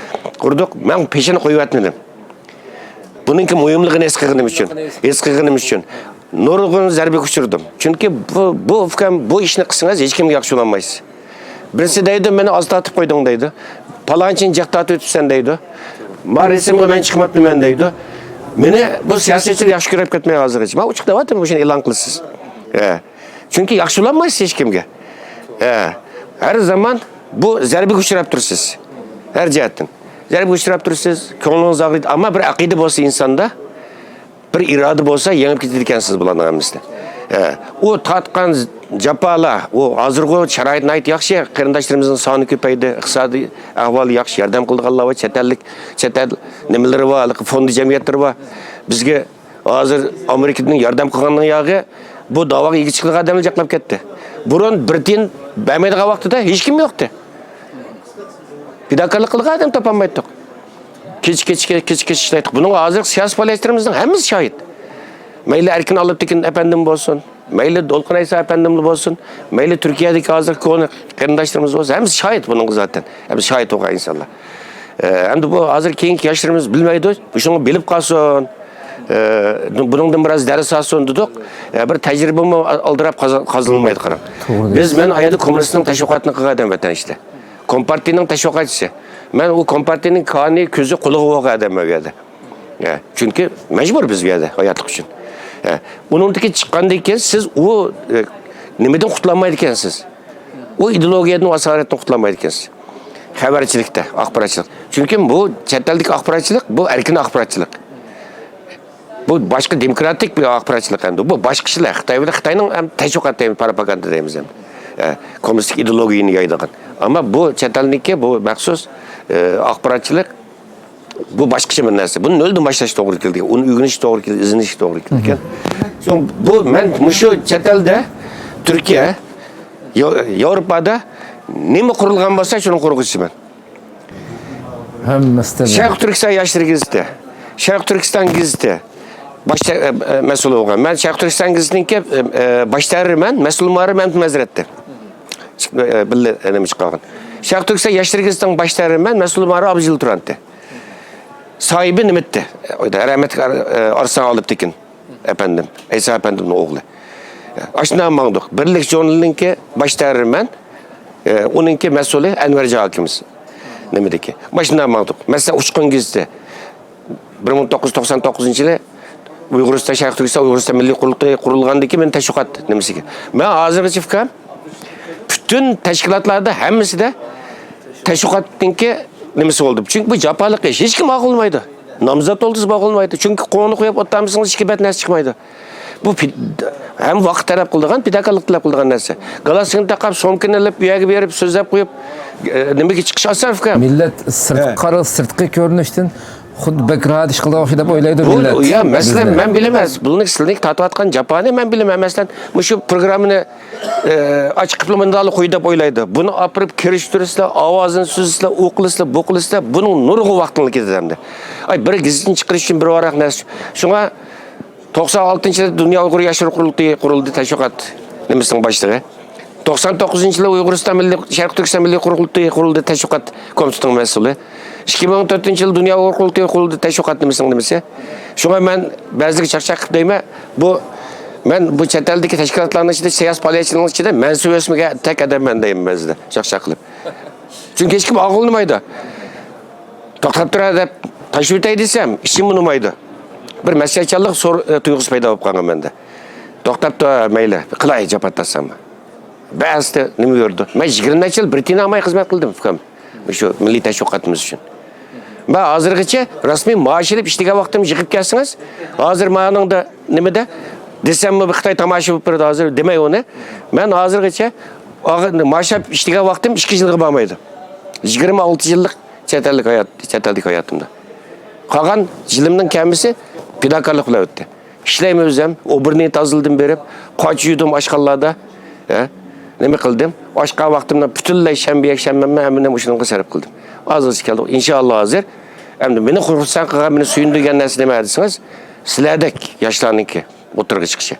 قۇردۇق، مەن پېشىنى قويۇۋەتمىدىم. بۇنىڭكى مۇھىملىقىنى ھېس قىلغىنىم ئۈچۈن، ھېس قىلغىنىم ئۈچۈن نۇرغۇن زەربىگە ئۇچرىدىم. چۈنكى بۇ، بۇ ئۇكام، بۇ ئىشنى قىلسىڭىز ھېچكىمگە ياخشى بولالمايسىز. بىرسى دەيدۇ، مېنى ئاز تارتىپ قويدۇڭ دەيدۇ. پالانچىنى جىق تارتىۋېتىپسەن دەيدۇ. ما رەسىمگە مەن چىقماپتىمەن دەيدۇ. مېنى بۇ سىياسەتچىلەر ياخشى كۆرۈپ كەتمەي ھازىرغىچە. مەن ئوچۇق دەۋاتىمەن، مۇشۇنى ئېلان قىلىسىز. ھە. چۈنكى ياخشى بولالمايسىز ھېچكىمگە. ھە. ھەر زامان بۇ زەربىگە ئۇچراپ تۇرىسىز. ھەر جەھەتتىن. زەربىگە ئۇچراپ تۇرىسىز، كۆڭلىڭىز ئاغرىيدۇ. ئەمما بىر ئەقىدە بولسا ئىنساندا، بىر ئىرادە بولسا، يېڭىپ كېتىدىكەنسىز بۇلارنىڭ ھەممىسىنى. ھە. ئۇ تارتقان جاپالار، ئۇ ھازىرغۇ شارائىت ناھايىتى ياخشى، قېرىنداشلىرىمىزنىڭ سانى كۆپەيدى، ئىقتىسادىي ئەھۋالى ياخشى، ياردەم قىلىدىغانلار بار، چەت ئەللىك، چەت ئەل نېمىلىرى بار، فوند جەمئىيەتلىرى بار. بىزگە ھازىر ئامېرىكىدىن ياردەم قىلغاننىڭ ياغى بۇ داۋاغا ئىگە چىقىدىغان ئادەملەر جىقلاپ كەتتى. بۇرۇن بىر تىيىن بەرمەيدىغان ۋاقتىدا ھېچكىم يوقتى. پىداكارلىق قىلىدىغان ئادەم تاپالمايتتۇق. كېچە، كېچە، كېچە، كېچە ئىشلەيتتۇق. بۇنىڭغا ھازىرقى سىياسىي پائالىيەتچىلىرىمىزنىڭ ھەممىسى شاھىت. مەيلى ئەركىن ئالپتېكىن ئەپەندىم بولسۇن، مەيلى دولقۇن ئەيسا ئەپەندىملا بولسۇن، مەيلى تۈركىيەدىكى ھازىر كونا قېرىنداشلىرىمىز بولسۇن، ھەممىسى شاھىت بۇنىڭغا زاتەن. ھەممىسى شاھىت بولغان ئىنسانلار. ئە، ئەمدى بۇ ھازىر كېيىنكى ياشلىرىمىز بىلمەيدۇ، شۇڭا بىلىپ قالسۇن. ئە، بۇنىڭدىن بىراز دەرس ئالسۇن دېدۇق. ئە، بىر تەجرىبىمۇ ئالدىراپ قازا-، قازىنىلمايدۇ، قاراڭ. توغرا بىز، دەيسىز. مەن ئايەدە كوممۇنىستنىڭ تەشۋىقاتىنى قىلغان ئادەم ۋەتەن ئىچىدە. كومپارتىيىنىڭ تەشۋىقاتچىسى. مەن ئۇ كومپارتىيىنىڭ كانى، كۆزى، قۇلىقى بولغان ئادەم مەن بۇ يەردە. ئە، چۈنكى مەجبۇر بىز بۇ يەردە ھاياتلىق ئۈچۈن. ئە، ئۇنىڭدىكى چىققاندىن كېيىن سىز ئۇ، ئە، نېمىدىن قۇتۇلالمايدىكەنسىز. ئۇ ئىدېئولوگىيەدىن، ئۇ ئاسارەتتىن قۇتۇلالمايدىكەنسىز. خەۋەرچىلىكتە، ئاخباراتچىلىق. چۈنكى بۇ چەت ئەلدىكى ئاخباراتچىلىق، بۇ ئەركىن ئاخباراتچىلىق. بۇ باشقا دېموكراتىك بىر ئاخباراتچىلىق ئەمدى. بۇ باشقىچىلىق. خىتاي بىلەن خىتاينىڭ ھەم تەشۋىقات دەيمىز، پروپاگاندا دەيمىز ھەم. ئە، كوممۇنىستىك ئىدېئولوگىيىنى يايىدىغان. ئەمما بۇ چەت ئەلنىڭكى بۇ مەخسۇس، ئە، ئاخباراتچىلىق، بۇ باشقىچە بىر نەرسە. بۇنى نۆلدىن باشلاش توغرا كېلىدىكەن. ئۇنى ئۆگىنىش توغرا كېلىدىكەن، ئىزدىنىش توغرا كېلىدىكەن. سوڭ بۇ مەن مۇشۇ چەت ئەلدە، تۈركىيە، ياۋ-، ياۋروپادا نېمە قۇرۇلغان بولسا، شۇنىڭ قۇرغۇچىسى مەن. ھەممىسى تەبىئىي. شەرقىي تۈركىستان ياشلىرى گېزىتى، شەرقىي تۈركىستان گېزىتى باشتا، ئە، ئە، مەسئۇل بولغان. مەن شەرقىي تۈركىستان گېزىتىنىڭكى، ئە، ئە، باش تەھرىرى مەن، مەسئۇل مۇھەررىر مەمتىم ھەزرەتتى. ئە، بىللە، ئە، نېمە چىقارغان. شەرقىي تۈركىستان ياشلىرى گېزىتىنىڭ باش تەھرىرى مەن، مەسئۇل مۇھەررىر ئابدۇجېلىل تۇرانتى. ساھىبى نېمىتتى؟ رەھمەتلىك ئار-، ئە، ئارسلان ئالپتېكىن ئەپەندىم، ئەيسا ئەپەندىمنىڭ ئوغلى. ئاشۇنداق ماڭدۇق. بىرلىك ژۇرنىلىنىڭكى باش تەھرىرى مەن، ئە، ئۇنىڭكى مەسئۇلى ئەنۋەرجان ئاكىمىز. نېمىدىكى؟ ماشۇنداق ماڭدۇق. مەسىلەن، ئۇچقۇن گېزىتى. بىر مىڭ توققۇز يۈز توقسان توققۇزىنچى يىلى ئۇيغۇرىستان، شەرقىي تۈركىستان ئۇيغۇرىستان مىللىي قۇرۇلتىيى قۇرۇلغاندىن كېيىن مېنى تەشۋىقات نېمىسىگە. مەن ھازىرغىچە ئۇكام پۈتۈن تەشكىلاتلاردا ھەممىسىدە تەشۋىقاتنىڭكى نېمىسى بولدۇم. چۈنكى بۇ جاپالىق ئىش. ھېچكىم ماقۇللىمايدۇ. نامزات ئولتۇرسا ماقۇللىمايدۇ. چۈنكى قوڭنى قويۇپ ئولتۇرمىسىڭىز ئىككى بەت نەرسە چىقمايدۇ. بۇ پىد-، ھەم ۋاقىت تەلەپ قىلىدىغان، پىداكارلىق تەلەپ قىلىدىغان نەرسە. گالاسىنى تاقاپ، سومكىنى ئېلىپ، ئۇ يەرگە بېرىپ سۆزلەپ قويۇپ، ئە، نېمىگە چىقىش ئاسان ئۇكام. مىللەت سىرتقا قارا-، سىرتقى كۆرۈنۈشتىن خۇددى بەك راھەت ئىش قىلىدىغان ئوخشايدۇ دەپ ئويلايدۇ بۇ، مىللەت. يا، مەسىلەن، بىزنى. مەن بىلىمەن، بۇنىڭ سىلىنىڭ تارتىۋاتقان جاپانى مەن بىلىمەن. مەسىلەن، مۇشۇ پروگراممىنى، ئە، ئاچىقىپلا مۇنداقلا قوي دەپ ئويلايدۇ. بۇنى ئاپىرىپ كىرىشتۈرىسىلەر، ئاۋازىنى سۈزىسىلەر، ئۇ قىلىسىلەر، بۇ قىلىسىلەر، بۇنىڭ نۇرغۇن ۋاقتىڭلار كېتىدۇ ئەمدى. ئاي، بىر گېزىتنى چىقىرىش ئۈچۈن بىر ۋاراق نەرسە. شۇڭا توقسان ئالتىنچى يىلى دۇنيا ئۇيغۇر ياشلىرى قۇرۇلتىيى قۇرۇلدى، تەشۋىقات نېمىسىنىڭ باشلىقى. توقسان توققۇزىنچى يىلى ئۇيغۇرىستان مىللىي، شەرقىي تۈركىستان مىللىي قۇرۇلتىيى قۇرۇلدى، تەشۋىقات كومىتېتىنىڭ مەسئۇلى. ئىككى مىڭ تۆتىنچى يىلى دۇنيا ئۇيغۇر قۇرۇلتىيى قۇرۇلدى، تەشۋىقات نېمىسىنىڭ نېمىسى. شۇڭا مەن بەزىلەرگە چاقچاق قىلىپ دەيمەن، بۇ، مەن بۇ چەت ئەلدىكى تەشكىلاتلارنىڭ ئىچىدە، سىياسىي پائالىيەتچىلەرنىڭ ئىچىدە مەنسۇپ ئۆسمىگەن تەك ئادەممەن دەيمەن بەزىدە، چاقچاق قىلىپ. چۈنكى ھېچكىم ئاغرىنمايدۇ. توختاپ تۇرە دەپ تاشلىۋېتەي دېسەم، ئىچىم ئۇنىمايدۇ. بىر مەسئۇلىيەتچانلىق سور-، تۇيغۇسى پەيدا بولۇپ قالغان مەندە. توختاپ تۇر، مەيلى، قىلاي جاپا تارتسام. بەزىدە نېمە يۈرىدۇ. مەن يىگىرمە نەچچە يىل بىرىتانىيە ئالماي خىزمەت قىلدىم، ئۇكام. شۇ مىللىي تەشۋىقاتىمىز ئۈچۈن. مەن ھازىرغىچە رەسمىي مائاش ئېلىپ ئىشلىگەن ۋاقتىم يىغىپ كەلسىڭىز، ھازىر مانىڭدا نېمىدە دېسەممۇ، بىر خىتاي تاماشا بولۇپ بېرىدۇ، ھازىر دېمەي ئۇنى. مەن ھازىرغىچە ئاغ-، مائاش ئېلىپ ئىشلىگەن ۋاقتىم ئىككى يىلغا بارمايدۇ. يىگىرمە ئالتە يىللىق چەت ئەللىك ھايات، چەت ئەلدىكى ھاياتىمدا. قالغان يىلىمنىڭ كەمىسى پىداكارلىق بىلەن ئۆتتى. ئىشلەيمەن ئۆزۈم، ئوبورنى تازىلىدىم بېرىپ، قاچا يۇدۇم ئاشخانىلاردا. ھە؟ نېمە قىلدىم؟ ئاشقا ۋاقتىمنى پۈتۈنلەي شەنبە، يەكشەنبە ھەممىنى مۇشۇنىڭغا سەرپ قىلدىم. ھازىرغىچە كەلدۇق. ئىنشائاللا ھازىر. ئەمدى مېنى خۇرسەن قىلغان، مېنى سۆيۈندۈرگەن نەرسە نېمە دېسىڭىز، سىلەردەك ياشلارنىڭكى ئوتتۇرىغا چىقىشى.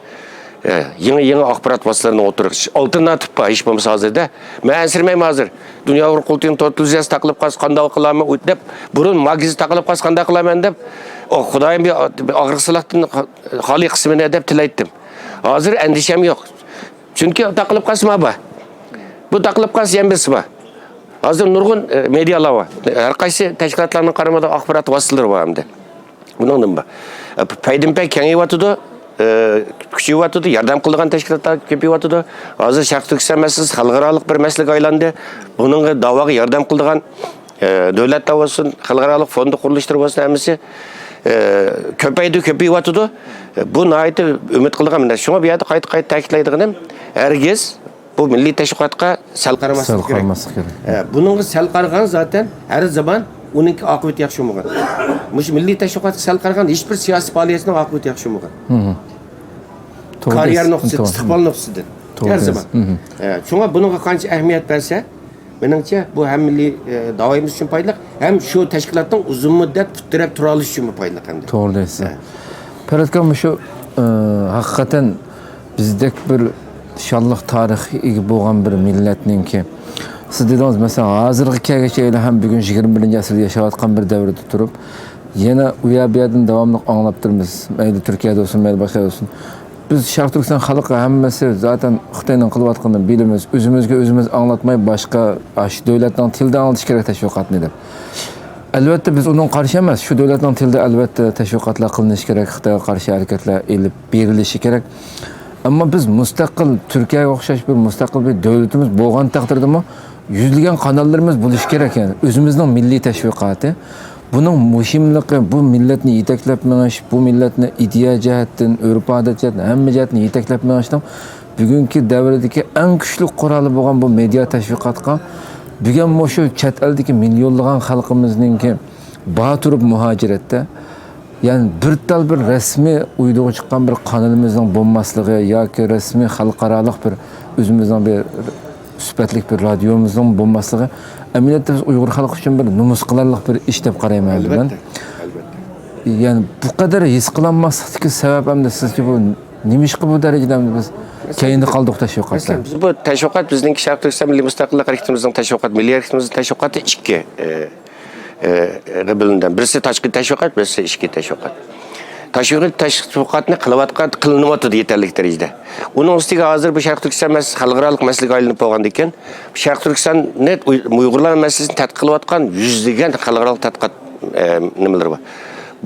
ئە، يېڭى، يېڭى ئاخبارات ۋاسىتىلىرىنىڭ ئوتتۇرىغا چىقىشى. ئالتىرناتىپ بار، ھېچ بولمىسا ھازىردا. مەن ئەنسىرىمەيمەن ھازىر. دۇنيا ئۇيغۇر قۇرۇلتىيىنىڭ تور تېلېۋىزىيەسى تاقىلىپ قالسا قانداق قىلارمەن دەپ، بۇرۇن ماگىزى تاقىلىپ قالسا قانداق قىلارمەن دەپ، ئو، خۇدايىم بىر، بىر ئاغرىقسىزلىقتىن خالىي قىلسىمىنى دەپ تىلەيتتىم. ھازىر ئەندىشەم يوق. چۈنكى تاقىلىپ قالسا ما بار. بۇ تاقىلىپ قالسا يەنە بىرسى بار. ھازىر نۇرغۇن، ئە، مېدىيالار بار. ھەر قايسى تەشكىلاتلارنىڭ قارىمىدا ئاخبارات ۋاسىتىلىرى بار ئەمدى. بۇنىڭدىن بار. ئە، پەيدىنپەي كېڭىيىۋاتىدۇ، ئە، كۈچىيىۋاتىدۇ، ياردەم قىلىدىغان تەشكىلاتلار كۆپىيىۋاتىدۇ. ھازىر شەرقىي تۈركىستان مەسىلىسى خەلقئارالىق بىر مەسىلىگە ئايلاندى. بۇنىڭغا داۋاغا ياردەم قىلىدىغان، ئە، دۆلەتلەر بولسۇن، خەلقئارالىق فوند قۇرۇلۇشلىرى بولسۇن، ھەممىسى، ئە، كۆپەيدى، كۆپىيىۋاتىدۇ. ئە، بۇ ناھايىتى ئۈمىد قىلىدىغان بىر نەرسە. شۇڭا بۇ يەردە قايتا-قايتا تەكىتلەيدىغىنىم، ھەرگىز بۇ مىللىي تەشۋىقاتقا سەل قارىماسلىق سەل كېرەك. قارىماسلىق كېرەك. ئە، بۇنىڭغا سەل قارىغان زاتەن ھەر زامان ئۇنىڭكى ئاقىۋىتى ياخشى بولمىغان. مۇشۇ مىللىي تەشۋىقاتقا سەل قارىغان ھېچ بىر سىياسىي پائالىيەتنىڭ ئاقىۋىتى ياخشى بولمىغان. مم. توغرا كارىيەر دەيسىز. نۇقتىسى، توغرا. ئىستىقبال نۇقتىسىدىن. توغرا ھەر دەيسىز. زامان. مم. ئە، شۇڭا بۇنىڭغا قانچە ئەھمىيەت بەرسە، مېنىڭچە بۇ ھەم مىللىي، ئە، داۋايىمىز ئۈچۈن پايدىلىق، ھەم شۇ تەشكىلاتنىڭ ئۇزۇن مۇددەت پۇت تىرەپ تۇرالىشى ئۈچۈنمۇ پايدىلىق ئەمدى. توغرا دەيسىز. ئە. پەرھات ئاكا، مۇشۇ، ئە، ھەقىقەتەن بىزدەك بىر شانلىق تارىخقا ئىگە بولغان بىر مىللەتنىڭكى، سىز دېدىڭىز، مەسىلەن، ھازىرغا كەلگۈچە ھەم بۈگۈن يىگىرمە بىرىنچى ئەسىردە ياشاۋاتقان بىر دەۋردە تۇرۇپ، يەنە ئۇ يەر بۇ يەردىن داۋاملىق ئاڭلاپ تۇرىمىز. مەيلى تۈركىيەدە بولسۇن، مەيلى باشقا يەردە بولسۇن. بىز شەرقىي تۈركىستان خەلقى ھەممىسى زاتەن خىتاينىڭ قىلىۋاتقىنىنى بىلىمىز. ئۆزىمىزگە ئۆزىمىز ئاڭلاتماي، باشقا ئاشۇ دۆلەتنىڭ تىلىدا ئاڭلىتىش كېرەك تەشۋىقاتنى دەپ. ئەلۋەتتە، بىز ئۇنىڭغا قارشى ئەمەس. شۇ دۆلەتنىڭ تىلىدا، ئەلۋەتتە، تەشۋىقاتلار قىلىنىشى كېرەك، خىتايغا قارشى ھەرىكەتلەر ئېلىپ بېرىلىشى كېرەك. ئەمما بىز مۇستەقىل، تۈركىيەگە ئوخشاش بىر مۇستەقىل بىر دۆلىتىمىز بولغان تەقدىردىمۇ، يۈزلىگەن قاناللىرىمىز بولۇشى كېرەك. يەنى ئۆزىمىزنىڭ مىللىي تەشۋىقاتى. بۇنىڭ مۇھىملىقى، بۇ مىللەتنى يېتەكلەپ مېڭىش، بۇ مىللەتنى ئىدىيە جەھەتتىن، ئۆرپ-ئادەت جەھەتتىن، ھەممە جەھەتتىن يېتەكلەپ مېڭىشنىڭ بۈگۈنكى دەۋردىكى ئەڭ كۈچلۈك قورالى بولغان بۇ مېدىيا تەشۋىقاتقا، بۈگۈن مۇشۇ چەت ئەلدىكى مىليونلىغان خەلقىمىزنىڭكى بار تۇرۇپ مۇھاجىرەتتە، يەنى بىر تال بىر رەسمىي ئۇيدۇغا چىققان بىر قانىلىمىزنىڭ بولماسلىقى ياكى رەسمىي خەلقئارالىق بىر ئۆزىمىزنىڭ بىر سۈپەتلىك بىر رادىيومىزنىڭ بولماسلىقى، ئەمەلىيەتتە بىز ئۇيغۇر خەلقى ئۈچۈن بىر نومۇس قىلارلىق بىر ئىش دەپ قارايمەن مەن. ئەلۋەتتە، ئەلۋەتتە. يەنى بۇ قەدەر ھېس قىلالماسلىقتىكى سەۋەب ئەمدى سىزچە بۇ نېمىشقا بۇ دەرىجىدە ئەمدى بىز كەينىدە قالدۇق تەشۋىقاتتا؟ مەسىلەن، بىز بۇ تەشۋىقات بىزنىڭكى شەرقىي تۈركىستان مىللىي مۇستەقىللىق ھەرىكىتىمىزنىڭ تەشۋىقات، مىللىي ھەرىكىتىمىزنىڭ تەشۋىقاتى ئىككى، ئە، ئە، بۆلۈنگەن. بىرسى تاشقى تەشۋىقات، بىرسى ئىچكى تەشۋىقات. تاشقى تەشۋىقاتنى قىلىۋاتقان، قىلىنىۋاتىدۇ يېتەرلىك دەرىجىدە. ئۇنىڭ ئۈستىگە ھازىر بۇ شەرقىي تۈركىستان مەسىلىسى خەلقئارالىق مەسىلىگە ئايلىنىپ بولغاندىن كېيىن، شەرقىي تۈركىستاننى ئۇي-، ئۇيغۇرلار مەسىلىسىنى تەتقىق قىلىۋاتقان يۈزلىگەن خەلقئارالىق تەتقىقات، ئە، نېمىلىرى بار.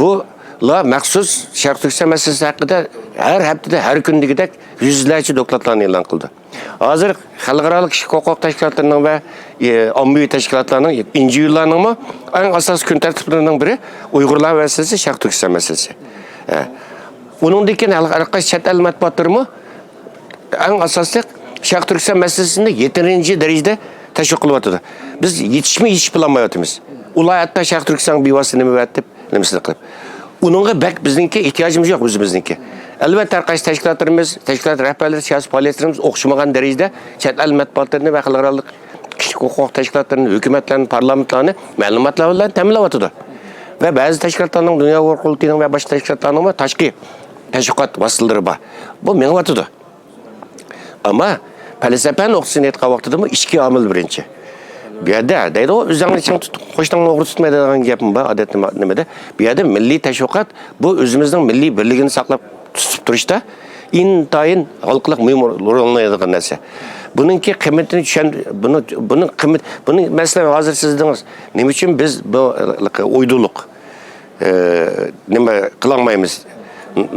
بۇلار مەخسۇس شەرقىي تۈركىستان مەسىلىسى ھەققىدە ھەر ھەپتىدە، ھەر كۈنى دېگۈدەك يۈزلەرچە دوكلاتلارنى ئېلان قىلىدۇ. ھازىر خەلقئارالىق كىشىلىك ھوقۇق تەشكىلاتلىرىنىڭ ۋە، ئى، ئاممىۋى تەشكىلاتلارنىڭ، ئېن جى ئولارنىڭمۇ ئەڭ ئاساسىي كۈن تەرتىپلىرىنىڭ بىرى ئۇيغۇرلار مەسىلىسى، شەرقىي تۈركىستان مەسىلىسى. ئە، ئۇنىڭدىن كېيىن ھەر قايسى چەت ئەل مەتبۇئاتلىرىمۇ ئەڭ ئاساسلىق شەرقىي تۈركىستان مەسىلىسىنى يېتىرىنچە دەرىجىدە تەشۋىق قىلىۋاتىدۇ. بىز يېتىشمۇ يېتىشىپ بولالمايۋاتىمىز. ئۇلار ھەتتا شەرقىي تۈركىستانغا بىۋاسىتە نېمە بەردى دەپ نېمىسىنى قىلىپ. ئۇنىڭغا بەك بىزنىڭكى ئېھتىياجىمىز يوق بىز، بىزنىڭكى. ئەلۋەتتە، ھەر قايسى تەشكىلاتلىرىمىز، تەشكىلات رەھبەرلىرى، سىياسىي پائالىيەتلىرىمىز ئوخشىمىغان دەرىجىدە چەت ئەل مەتبۇئاتلىرىنى ۋە خەلقئارالىق كىشىلىك ھوقۇق تەشكىلاتلىرىنى، ھۆكۈمەتلەرنى، پارلامېنتلارنى مەلۇماتلار بىلەن تەمىنلەۋاتىدۇ. ۋە بەزى تەشكىلاتلارنىڭ، دۇنيا ئۇيغۇر قۇرۇلتىيىنىڭ ۋە باشقا تەشكىلاتلارنىڭمۇ تاشقى تەشۋىقات ۋاسىتىلىرى بار. بۇ مېڭىۋاتىدۇ. ئەمما پەلسەپە نۇقتىسىدىن ئېيتقان ۋاقتىدىمۇ ئىچكى ئامىل بىرىنچى. بۇ يەردە دەيدۇ، ئۆزۈڭنى چىڭ تۇت، قوشناڭنى ئوغرى تۇتما دەيدىغان گەپمۇ بار، ئادەتتە نېمىدە. بۇ يەردە مىللىي تەشۋىقات، بۇ ئۆزىمىزنىڭ مىللىي بىرلىكىنى ساقلاپ تۇتۇپ تۇرۇشتا ئىنتايىن ھالقىلىق مۇھىم رول ئوينايدىغان نەرسە. بۇنىڭكى قىممىتىنى چۈشەن-، بۇنى، بۇنىڭ قىممىت-، بۇنى، مەسىلەن، ھازىر سىز دېدىڭىز، نېمە ئۈچۈن بىز بۇ، ئە، ئويدۇلۇق، ئە، نېمە قىلالمايمىز؟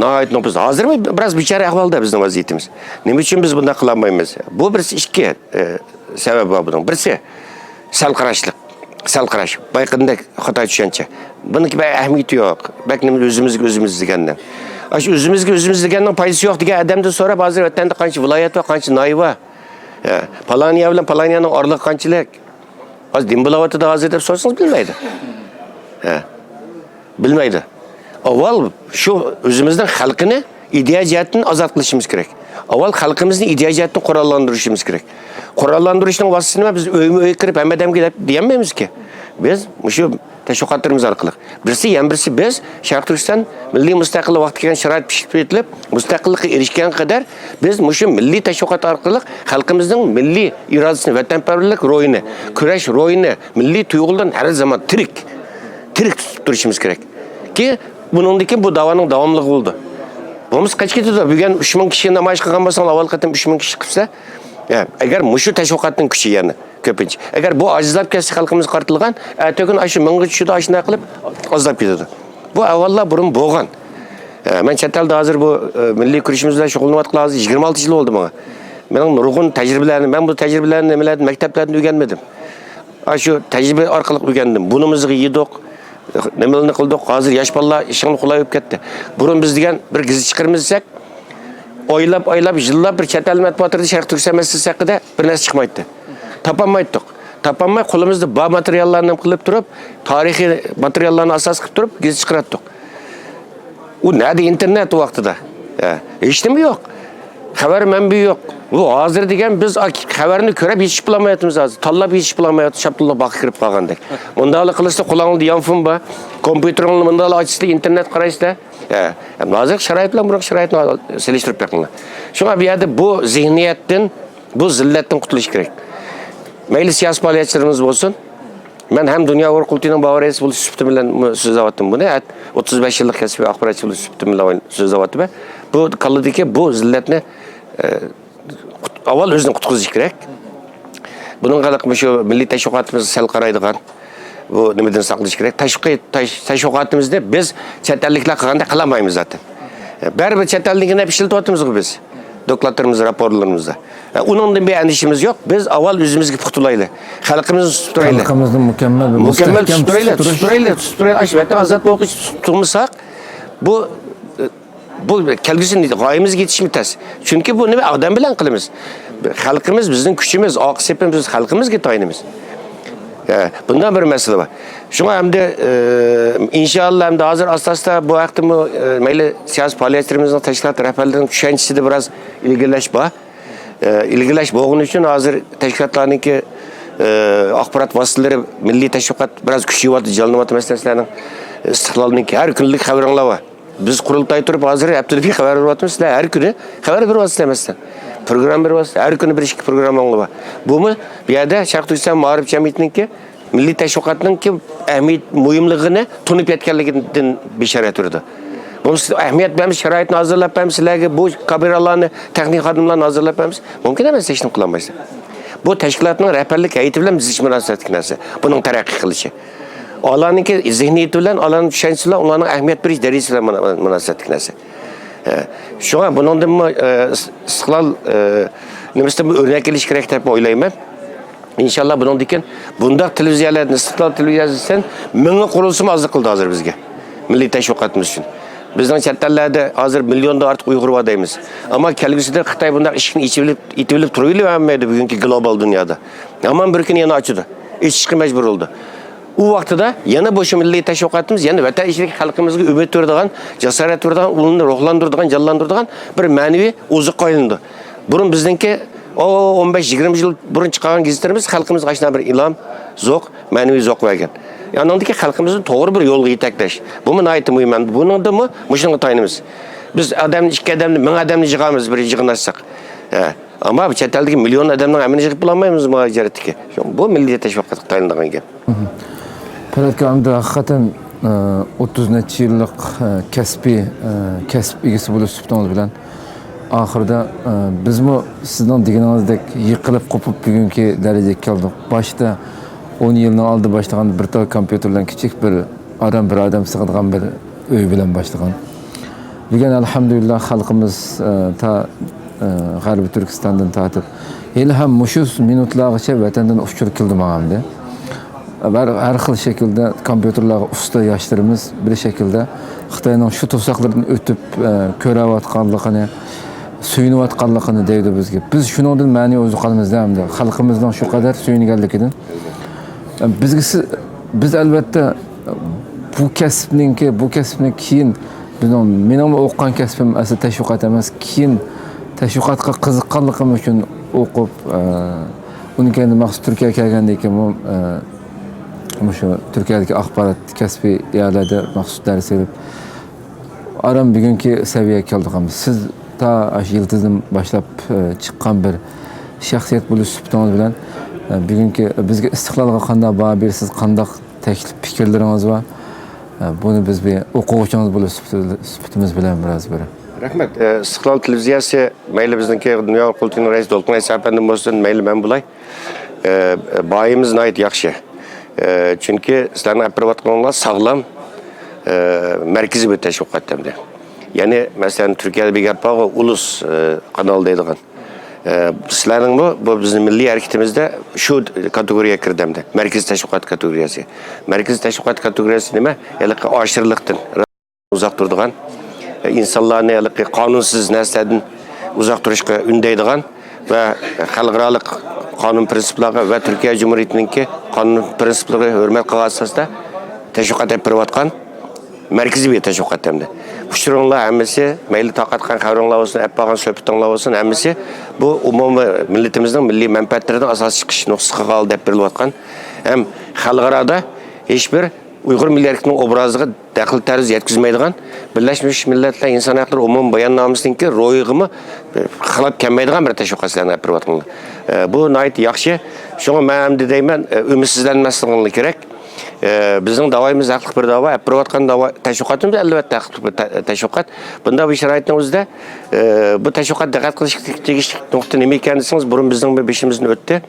ناھايىتى نوپۇزلۇق. ھازىرمۇ بىراز بىچارە ئەھۋالدا بىزنىڭ ۋەزىيىتىمىز. نېمە ئۈچۈن بىز بۇنداق قىلالمايمىز؟ بۇ بىرسى، ئىككى، ئە، سەۋەب بار بۇنىڭ. بىرسى، سەل قاراشلىق. سەل قاراش. بايىقىدەك خاتا چۈشەنچە. بۇنىڭكى بەك ئەھمىيىتى يوق. بەك نېمە ئۆزىمىزگە ئۆزىمىز دېگەندىن. ئاشۇ ئۆزىمىزگە ئۆزىمىز دېگەننىڭ پايدىسى يوق دېگەن ئادەمدىن سوراپ، ھازىر ۋەتەندە قانچە ۋىلايەت بار، قانچە ناھىيە بار. ھە، پالانىيە بىلەن پالانىيەنىڭ ئارىلىقى قانچىلىك؟ ھازىر نېمە بولۇۋاتىدۇ ھازىر دەپ سورىسىڭىز بىلمەيدۇ. ھە. بىلمەيدۇ. ئاۋۋال شۇ ئۆزىمىزنىڭ خەلقىنى ئىدىيە جەھەتتىن ئازاد قىلىشىمىز كېرەك. ئاۋۋال خەلقىمىزنى ئىدىيە جەھەتتىن قوراللاندۇرۇشىمىز كېرەك. قوراللاندۇرۇشنىڭ ۋاسىتىسى نېمە؟ بىز ئۆيمۇ ئۆي كىرىپ ھەممە ئادەمگە دەپ دېيەلمەيمىزكى. بىز مۇشۇ تەشۋىقاتلىرىمىز ئارقىلىق. بىرسى، يەنە بىرسى، بىز شەرقىي تۈركىستان مىللىي مۇستەقىللىق ۋاقتى كەلگەن، شارائىت پىشىپ يېتىلىپ، مۇستەقىللىققا ئېرىشكەن قەدەر بىز مۇشۇ مىللىي تەشۋىقات ئارقىلىق خەلقىمىزنىڭ مىللىي ئىرادىسىنى، ۋەتەنپەرۋەرلىك روھىنى، كۈرەش روھىنى، مىللىي تۇيغۇلىرىنى ھەر زامان تىرىك، تىرىك تۇتۇپ تۇرۇشىمىز كېرەك. كېيىن بۇنىڭدىن كېيىن بۇ داۋانىڭ داۋاملىقى بولىدۇ. بولمىسا قېچىپ كېتىدۇ. بۈگۈن ئۈچ مىڭ كىشى نامايىش قىلغان بولساڭلار، ئاۋۋال قېتىم ئۈچ مىڭ كىشى چىقىپسە، ئە، ئەگەر مۇشۇ تەشۋىقاتنىڭ كۈچى يەنە كۆپىنچە. ئەگەر بۇ ئاجىزلاپ كەتسە خەلقىمىزگە قارىتىلغان، ئەتە كۈن ئاشۇ مىڭغا چۈشىدۇ، ئاشۇنداق قىلىپ ئازلاپ كېتىدۇ. بۇ ئەھۋاللار بۇرۇن بولغان. ئە، مەن چەت ئەلدە ھازىر بۇ، ئە، مىللىي كۈرىشىمىز بىلەن شۇغۇللىنىۋاتقىلى ھازىر يىگىرمە ئالتە يىل بولدى ماڭا. مېنىڭ نۇرغۇن تەجرىبىلەرنى، مەن بۇ تەجرىبىلەرنى نېمىلەردىن، مەكتەپلەردىن ئۆگەنمىدىم. ئاشۇ تەجرىبە ئارقىلىق ئۆگەندىم. بۇنىمىزغا يېدۇق، نېمىلەرنى قىلدۇق. ھازىر ياش بالىلار ئىشىڭلار قولاي بولۇپ كەتتى. بۇرۇن بىز دېگەن بىر گېزىت چىقىرىمىز دېسەك، ئويلاپ، ئويلاپ، يىللاپ بىر چەت ئەل مەتبۇئاتلىرىدا شەرقىي تۈركىستان مەسىلىسى ھەققىدە بىر نەرسە چىقمايتتى. تاپالمايتتۇق. تاپالماي قولىمىزدا بار ماتېرىياللارنى قىلىپ تۇرۇپ، تارىخىي ماتېرىياللارنى ئاساس قىلىپ تۇرۇپ گېزىت چىقىراتتۇق. ئۇ نەدە ئىنتېرنېت ۋاقتىدا؟ ھە، ھېچنېمە يوق. خەۋەر مەنبىيى يوق. بۇ ھازىر دېگەن بىز خەۋەرنى كۆرۈپ يېتىشىپ بولالمايۋاتىمىز ھازىر. تاللاپ يېتىشىپ بولالمايۋاتىمىز، شاپتۇللا باغقا كىرىپ قالغاندەك. مۇنداقلا قىلىسىلەر، قولۇڭلاردا يانفون بار. كومپيۇتېرىڭلارنى مۇنداقلا ئاچىسىلەر، ئىنتېرنېت قارايسىلەر. ھە، ھازىرقى شارائىت بىلەن بۇرۇنقى شارائىتنى سېلىشتۇرۇپ بېقىڭلار. شۇڭا بۇ يەردە بۇ زېھنىيەتتىن، بۇ زىللەتتىن قۇتۇلۇش كېرەك. مەيلى سىياسىي پائالىيەتچىلىرىمىز بولسۇن، مەن ھەم دۇنيا ئۇيغۇر قۇرۇلتىيىنىڭ باش رەئىسى بولۇش سۈپىتىم بىلەن سۆزلەۋاتتىم بۇنى. ھە، ئوتتۇز بەش يىللىق كەسپىي ئاخباراتچى بولۇش سۈپىتىم بىلەن سۆزلەۋاتىمەن. بۇ كاللىدىكى بۇ زىللەتنى، ئە، قۇت-، ئاۋۋال ئۆزىنى قۇتقۇزۇش كېرەك. بۇنىڭغا مۇشۇ مىللىي تەشۋىقاتىمىز سەل قارايدىغان، بۇ نېمىدىن ساقلىنىش كېرەك. تەشۋىقى-، تەش-، تەشۋىقاتىمىزنى بىز چەت ئەللىكلەر قىلغاندەك قىلالمايمىز زاتەن. بەرىبىر چەت ئەلنىڭكىنى ئىشلىتىۋاتىمىزغۇ بىز. دوكلاتلىرىمىزدا، راپورلىرىمىزدا. ئۇنىڭدىن بىر ئەندىشىمىز يوق. بىز ئاۋۋال ئۆزىمىزگە پۇختا بولايلى. خەلقىمىزنى تۇتۇپ تۇرايلى. خەلقىمىزنى مۇكەممەل بىر مۇستەھكەم تۇتۇپ تۇرايلى، تۇتۇپ تۇرايلى، تۇتۇپ تۇرايلى. ئاشۇ ۋەتەن ئازاد بولغۇچە تۇتۇپ تۇرمىساق، بۇ، بۇ كەلگۈسى غايىمىزگە يېتىشمۇ تەس. چۈنكى بۇ نېمە ئادەم بىلەن قىلىمىز. خەلقىمىز بىزنىڭ كۈچىمىز، ئارقا سېپىمىز، بىز خەلقىمىزگە تايىنىمىز. ھە، بۇنداق بىر مەسىلە بار. شۇڭا ئەمدى، ئە، ئىنشائاللا ئەمدى ھازىر ئاستا-ئاستا بۇ ھەقتىمۇ، ئە، مەيلى سىياسىي پائالىيەتچىلىرىمىزنىڭ، تەشكىلات رەھبەرلىرىنىڭ چۈشەنچىسىدە بىراز ئىلگىرىلەش بار. ئە، ئىلگىرىلەش بولغىنى ئۈچۈن ھازىر تەشكىلاتلارنىڭكى، ئە، ئاخبارات ۋاسىتىلىرى، مىللىي تەشۋىقات بىراز كۈچىيىۋاتىدۇ، جانلىنىۋاتىدۇ. مەسىلەن، سىلەرنىڭ ئىستىقلالنىڭكى ھەر كۈنلۈك خەۋىرىڭلار بار. بىز قۇرۇلتاي تۇرۇپ، ھازىر ھەپتىدە بىر خەۋەر بېرىۋاتىمىز. سىلەر ھەر كۈنى خەۋەر بېرىۋاتىسىلەر، مەسىلەن. پروگرامما بېرىۋاتىسىلەر. ھەر كۈنى بىر ئىككى پروگرامماڭلار بار. بۇمۇ بۇ يەردە شەرقىي تۈركىستان مائارىپ جەمئىيىتىنىڭكى مىللىي تەشۋىقاتنىڭكى ئەھمىيەت، مۇھىملىقىنى تونۇپ يەتكەنلىكىدىن بېشارەت بېرىدۇ. بولمىسا، ئەھمىيەت بەرمىسە، شارائىتنى ھازىرلاپ بەرمىسە، سىلەرگە بۇ كابىنالارنى، تېخنىك خادىملارنى ھازىرلاپ بەرمىسە، مۇمكىن ئەمەس، ھېچنېمە قىلالمايسىلەر. بۇ تەشكىلاتنىڭ رەھبەرلىك ھەيئىتى بىلەن بىز ئىچ مۇناسىۋەتلىك نەرسە. بۇنىڭ تەرەققىي قىلىشى. ئۇلارنىڭكى زېھنىيىتى بىلەن، ئۇلارنىڭ چۈشەنچىسى بىلەن، ئۇلارنىڭ ئەھمىيەت بېرىش دەرىجىسى بىلەن مۇنا-، مۇناسىۋەتلىك نەرسە. ئە، شۇڭا بۇنىڭدىنمۇ، ئە، ئىس-، ئىستىقلال، ئە، نېمىسىدىن بىر ئۆرنەك ئېلىش كېرەك دەپ ئويلايمەن. ئىنشاللا بۇنىڭدىن كېيىن بۇنداق تېلېۋىزىيەلەردىن، ئىستىقلال تېلېۋىزىيەسى دېسەم، مىڭى قۇرۇلسىمۇ ئازلىق قىلدى ھازىر بىزگە. مىللىي تەشۋىقاتىمىز ئۈچۈن. بىزنىڭ چەت ئەللەردە ھازىر مىليوندىن ئارتۇق ئۇيغۇر بار دەيمىز. ئەمما كەلگۈسىدە خىتاي بۇنداق ئىشىكنى ئېچىۋېلىپ، ئېتىۋېلىپ تۇرۇۋېلىۋەرمەيدۇ بۈگۈنكى گلوبال دۇنيادا. ھامان بىر كۈنى يەنە ئاچىدۇ. ئېچىشقا مەجبۇر بولىدۇ. ئۇ ۋاقتىدا يەنە بۇ شۇ مىللىي تەشۋىقاتىمىز يەنە ۋەتەن ئىچىدىكى خەلقىمىزگە ئۈمىد بېرىدىغان، جاسارەت بېرىدىغان، ئۇنى روھلاندۇرىدىغان، جانلاندۇرىدىغان بىر مەنىۋى ئوزۇققا ئايلىنىدۇ. بۇرۇن بىزنىڭكى، ئو، ئون بەش، يىگىرمە يىل بۇرۇن چىقارغان گېزىتلىرىمىز خەلقىمىزگە ئاشۇنداق بىر ئىلھام، زوق، مەنىۋى زوق بەرگەن. ئانىڭدىكى خەلقىمىزنى توغرا بىر يولغا يېتەكلەش. بۇمۇ ناھايىتى مۇھىم. بۇنىڭدىمۇ مۇشۇنىڭغا تايىنىمىز. بىز ئادەمنى، ئىككى ئادەمنى، مىڭ ئادەمنى يىغىمىز، بىر يىغىن ئاچساق. ھە. ئەمما بۇ چەت ئەلدىكى مىليون ئادەمنىڭ ھەممىنى يىغىپ بولالمايمىز مۇھاجىرەتتىكى. بۇ مىللىي تەشۋىقاتقا تايىنىدىغان گەپ. پەرھات ئاكا، ئەمدى ھەقىقەتەن، ئە، ئوتتۇز نەچچە يىللىق، ئە، كەسپىي، ئە، كەسىپ ئىگىسى بولۇش سۈپىتىڭىز بىلەن ئاخىرىدا، ئە، بىزمۇ سىزنىڭ دېگىنىڭىزدەك يىقىلىپ قوپۇپ بۈگۈنكى دەرىجىگە كەلدۇق. باشتا ئون يىلنىڭ ئالدىدا باشلىغان بىر تال كومپيۇتېر بىلەن كىچىك بىر ئاران بىر ئادەم سىغىدىغان بىر ئۆي بىلەن باشلىغان. بۈگۈن ئەلھەمدۇلىللا خەلقىمىز، ئە، تا، ئە، غەربىي تۈركىستاندىن تارتىپ ھېلىھەم مۇشۇ مىنۇتلارغىچە ۋەتەندىن ئۇچۇر كېلىدۇ ماڭا ئەمدى. ھەر، ھەر خىل شەكىلدە كومپيۇتېرلارغا ئۇستا ياشلىرىمىز بىر شەكىلدە خىتاينىڭ شۇ توساقلىرىدىن ئۆتۈپ، ئە، كۆرۈۋاتقانلىقىنى، سۆيۈنۈۋاتقانلىقىنى دەيدۇ بىزگە. بىز شۇنىڭدىن مەنىۋى ئوزۇق ئالىمىزدە ھەمدە خەلقىمىزنىڭ شۇ قەدەر سۆيۈنگەنلىكىدىن. ئە، بىزگە سىز، بىز ئەلۋەتتە بۇ كەسىپنىڭكى، بۇ كەسىپنى كېيىن بىزنىڭ، مېنىڭمۇ ئوقۇغان كەسپىم ئەسلى تەشۋىقات ئەمەس، كېيىن تەشۋىقاتقا قىزىققانلىقىم ئۈچۈن ئوقۇپ، ئە، ئۇنىڭ كەينىدىن مەخسۇس تۈركىيەگە كەلگەندىن كېيىنمۇ، ئە، مۇشۇ تۈركىيەدىكى ئاخبارات كەسپىي يەرلەردە مەخسۇس دەرس ئېلىپ، ئاران بۈگۈنكى سەۋىيەگە كەلدۇق. سىز تا ئاشۇ يىلتىزدىن باشلاپ، ئە، چىققان بىر شەخسىيەت بولۇش سۈپىتىڭىز بىلەن، ئە، بۈگۈنكى بىزگە ئىستىقلالغا قانداق باھا بېرىسىز، قانداق تەكلىپ پىكىرلىرىڭىز بار؟ ئە، بۇنى بىز بىر ئوقۇغۇچىڭىز بولۇش سۈپىتى-، سۈپىتىمىز بىلەن بىراز بىر. رەھمەت. ئە، ئىستىقلال تېلېۋىزىيەسى، مەيلى بىزنىڭكى دۇنيا قۇرۇلتىيىنىڭ رەئىسى دولقۇن ئەيسا ئەپەندىم بولسۇن، مەيلى مەن بولاي. ئە، باھايىمىز ناھايىتى ياخشى. ئە، چۈنكى سىلەرنىڭ ئەپ بېرىۋاتقىنىڭلار ساغلام، ئە، مەركىزىي بىر تەشۋىقات ئەمدى. يەنى، مەسىلەن، تۈركىيەدە بىر گەپ بارغۇ، ئۇلۇس، ئە، قانال دەيدىغان. ئە، سىلەرنىڭمۇ بۇ بىزنىڭ مىللىي ھەرىكىتىمىزدە شۇ كاتېگورىيەگە كىردى ئەمدى. مەركىزىي تەشۋىقات كاتېگورىيەسى. مەركىزىي تەشۋىقات كاتېگورىيەسى نېمە؟ ھېلىقى ئاشىرلىقتىن ئۇزاق تۇرىدىغان، ئە، ئىنسانلارنى ھېلىقى قانۇنسىز نەرسىلەردىن ئۇزاق تۇرۇشقا ئۈندەيدىغان ۋە خەلقئارالىق قانۇن پىرىنسىپلارغا ۋە تۈركىيە جۇمھۇرىيىتىنىڭكى قانۇن پىرىنسىپلىرىغا ھۆرمەت قىلغان ئاساستا تەشۋىقات ئېلىپ بېرىۋاتقان مەركىزىي بىر تەشۋىقات ئەمدى. ئۇچۇرۇڭلار ھەممىسى، مەيلى تارقاتقان خەۋىرىڭلار بولسۇن، ئەپ بارغان سۆھبىتىڭلار بولسۇن، ھەممىسى بۇ ئومۇمىي مىللىتىمىزنىڭ مىللىي مەنپەئەتلىرىدىن ئاساس چىقىش نۇقتىسى قىلغان ھالدا ئەپ بېرىلىۋاتقان ھەم خەلقئارادا ھېچبىر ئۇيغۇر مىللىي ھەرىكىتىنىڭ ئوبرازىغا دەخلى تەرۇز يەتكۈزمەيدىغان، بىرلەشمىش مىللەتلەر ئىنسان ھەقلىرى ئومۇمىي باياننامىسىنىڭكى روھىغىمۇ خىلاپ كەلمەيدىغان بىر تەشۋىقات سىلەرنىڭ ئەپ بېرىۋاتقىنىڭلار. ئە، بۇ ناھايىتى ياخشى. شۇڭا مەن ئەمدى دەيمەن، ئە، ئۈمىدسىزلەنمەسلىكىڭلار كېرەك. ئە، بىزنىڭ داۋايىمىز ھەقلىق بىر داۋا، ئەپ بېرىۋاتقان داۋا، تەشۋىقاتىمىز ئەلۋەتتە ھەقلىق بىر تە-، تەشۋىقات. بۇنداق بىر شارائىتنىڭ ئۆزىدە، ئە، بۇ تەشۋىقات دىققەت قىلىشقا تېگىشلىك نۇقتا نېمە ئىكەن دېسىڭىز، بۇرۇن بىزنىڭ بىر بېشىمىزدىن ئۆتتى.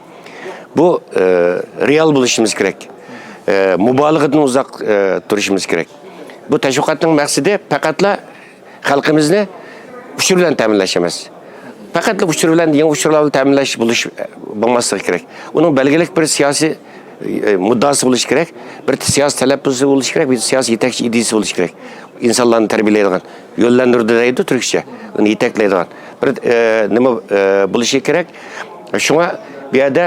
بۇ، ئە، رېئال بولۇشىمىز كېرەك. ئە، مۇبالىغىدىن ئۇزاق، ئە، تۇرۇشىمىز كېرەك. بۇ تەشۋىقاتنىڭ مەقسىتى پەقەتلا خەلقىمىزنى ئۇچۇر بىلەن تەمىنلەش ئەمەس. پەقەتلا ئۇچۇر بىلەن، يېڭى ئۇچۇرلار بىلەن تەمىنلەش بولۇش، بولماسلىقى كېرەك. ئۇنىڭ بەلگىلىك بىر سىياسىي، ئە، مۇددىئاسى بولۇشى كېرەك، بىر سىياسىي تەلەپپۇزى بولۇشى كېرەك، بىر سىياسىي يېتەكچى ئىدىيىسى بولۇشى كېرەك. ئىنسانلارنى تەربىيەلەيدىغان، يۆنلەندۈرىدۇ دەيدۇ تۈركچە. ئۇنى يېتەكلەيدىغان بىر، ئە، نېمە، ئە، بولۇشى كېرەك. شۇڭا بۇ يەردە،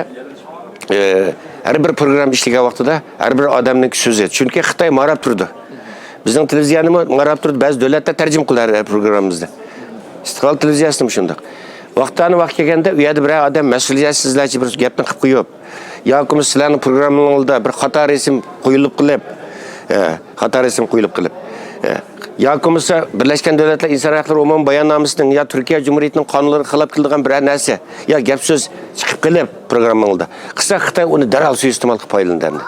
ئە، ھەر بىر پروگرامما ئىشلىگەن ۋاقتىدا ھەر بىر ئادەمنىڭ سۆزى. چۈنكى خىتاي ماراپ تۇرىدۇ. بىزنىڭ تېلېۋىزىيەنىمۇ ماراپ تۇرىدۇ. بەزى دۆلەتلەر تەرجىمە قىلىدۇ ھەر، ھەر پروگراممىمىزنى. ئىستىقلال تېلېۋىزىيەسىمۇ شۇنداق. ۋاقتانە ۋاقىت كەلگەندە ئۇ يەردە بىرەر ئادەم مەسئۇلىيەتسىزلەرچە بىر گەپنى قىلىپ قويۇپ، ياكى بولمىسا سىلەرنىڭ پروگراممىڭىزدا بىر خاتا رەسىم قويۇلۇپ قېلىپ، ئە، خاتا رەسىم قويۇلۇپ قېلىپ، ئە، ياكى بولمىسا بىرلەشكەن دۆلەتلەر ئىنسان ھەقلىرى ئومۇمىي باياننامىسىنىڭ يا تۈركىيە جۇمھۇرىيىتىنىڭ قانۇنلىرىغا خىلاپ كېلىدىغان بىرەر نەرسە يا گەپ سۆز چىقىپ قېلىپ پروگراممىڭىزدا قىلسا، خىتاي ئۇنى دەرھال سۇيىئىستېمال قىلىپ پايدىلىنىدۇ ئەمدى.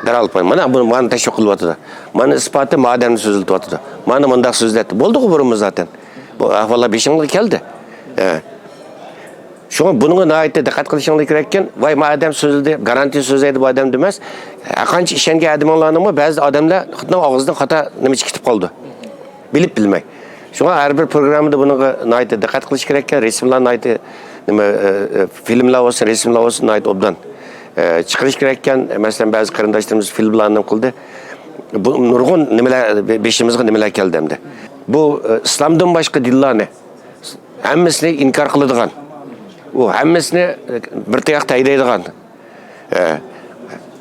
دەرھال پاي-، مانا بۇنى، مانا تەشۋىق قىلىۋاتىدۇ. مانا ئىسپاتى، ما ئادەمنى سۆزلىتىۋاتىدۇ. مانا مۇنداق سۆزلەتتى. بولدىغۇ بۇرۇنمۇ زاتەن. بۇ ئەھۋاللار بېشىڭلارغا كەلدى. ئە. شۇڭا بۇنىڭغا ناھايىتى دىققەت قىلىشىڭلار كېرەككەن. ۋاي، ما ئادەم سۆزلىدى، گارانتىيە سۆزلەيدۇ بۇ ئادەم دېمەس. ھەرقانچە ئىشەنگەن ئادىمىڭلارنىڭمۇ بەزى ئادەملەرنىڭ ئاغزىدىن خاتا نېمە چىقىپ قالىدۇ. بىلىپ بىلمەي. شۇڭا ھەر بىر پروگراممىدا بۇنىڭغا ناھايىتى دىققەت قىلىش كېرەككەن. رەسىملەر ناھايىتى نېمە، ئە، ئە، فىلىملار بولسۇن، رەسىملەر بولسۇن، ناھايىتى ئوبدان، ئە، چىقىرىش كېرەككەن. مەسىلەن، بەزى قېرىنداشلىرىمىز فىلىملارنى نېمە قىلدى. بۇ نۇرغۇن نېمىلەر بېشىمىزغا نېمىلەر كەلدى ئەمدى. بۇ، ئە، ئىسلامدىن باشقا دىنلارنى ھەممىسىنى ئىنكار قىلىدىغان، ئۇ ھەممىسىنى بىر تاياقتا ھەيدەيدىغان، ئە،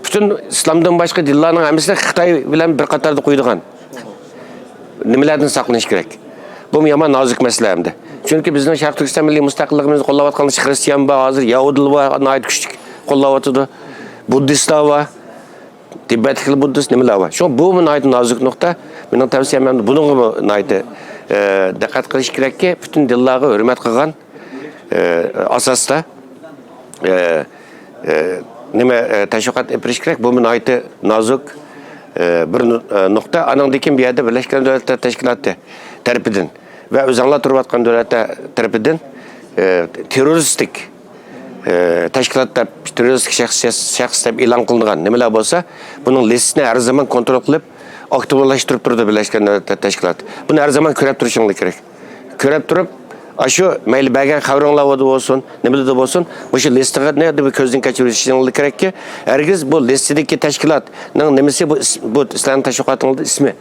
پۈتۈن ئىسلامدىن باشقا دىنلارنىڭ ھەممىسىنى خىتاي بىلەن بىر قاتاردا قويىدىغان نېمىلەردىن ساقلىنىش كېرەك. بۇمۇ يامان نازۇك مەسىلە ئەمدى. چۈنكى بىزنىڭ شەرقىي تۈركىستان مىللىي مۇستەقىللىقىمىزنى قوللاۋاتقان خىرىستىيان بار، ھازىر يەھۇدىيلار بار، ناھايىتى كۈچلۈك قوللاۋاتىدۇ. بۇددىستلار بار. تىبەتلىكلەر، بۇددىست نېمىلەر بار. شۇڭا بۇمۇ ناھايىتى نازۇك نۇقتا. مېنىڭ تەۋسىيەم ھەم بۇنىڭغىمۇ ناھايىتى، ئە، دىققەت قىلىش كېرەككى، پۈتۈن دىنلارغا ھۆرمەت قىلغان، ئە، ئاساستا، ئە، ئە، نېمە، ئە، تەشۋىقات ئېلىپ بېرىش كېرەك. بۇمۇ ناھايىتى نازۇك، ئە، بىر نۇ-، ئە، نۇقتا. ئانىڭدىن كېيىن بۇ يەردە بىرلەشكەن دۆلەتلەر تەشكىلاتى تەرىپىدىن ۋە ئۆزەڭلار تۇرۇۋاتقان دۆلەتلەر تەرىپىدىن، ئە، تېررورىستىك ئە، تەشكىلات دەپ، تېررورىستىك شەخس، شەخس دەپ ئېلان قىلىنغان نېمىلەر بولسا، بۇنىڭ لىستىسىنى ھەر زامان كونترول قىلىپ، ئاكتىپلاشتۇرۇپ تۇرىدۇ بىرلەشكەن دۆلەتلەر تەشكىلاتى. بۇنى ھەر زامان كۆرەپ تۇرۇشۇڭلار كېرەك. كۆرۈپ تۇرۇپ، ئاشۇ مەيلى بەرگەن خەۋىرىڭلاردا بولسۇن، نېمىدە بولسۇن، مۇشۇ لىستىنى بىر كۆزدىن كەچۈرۈۋېتىشىڭلار كېرەككى، ھەرگىز بۇ لىستىدىكى تەشكىلاتنىڭ نېمىسى بۇ ئىس-، بۇ سىلەرنىڭ تەشۋىقاتىڭلاردا ئىسمى،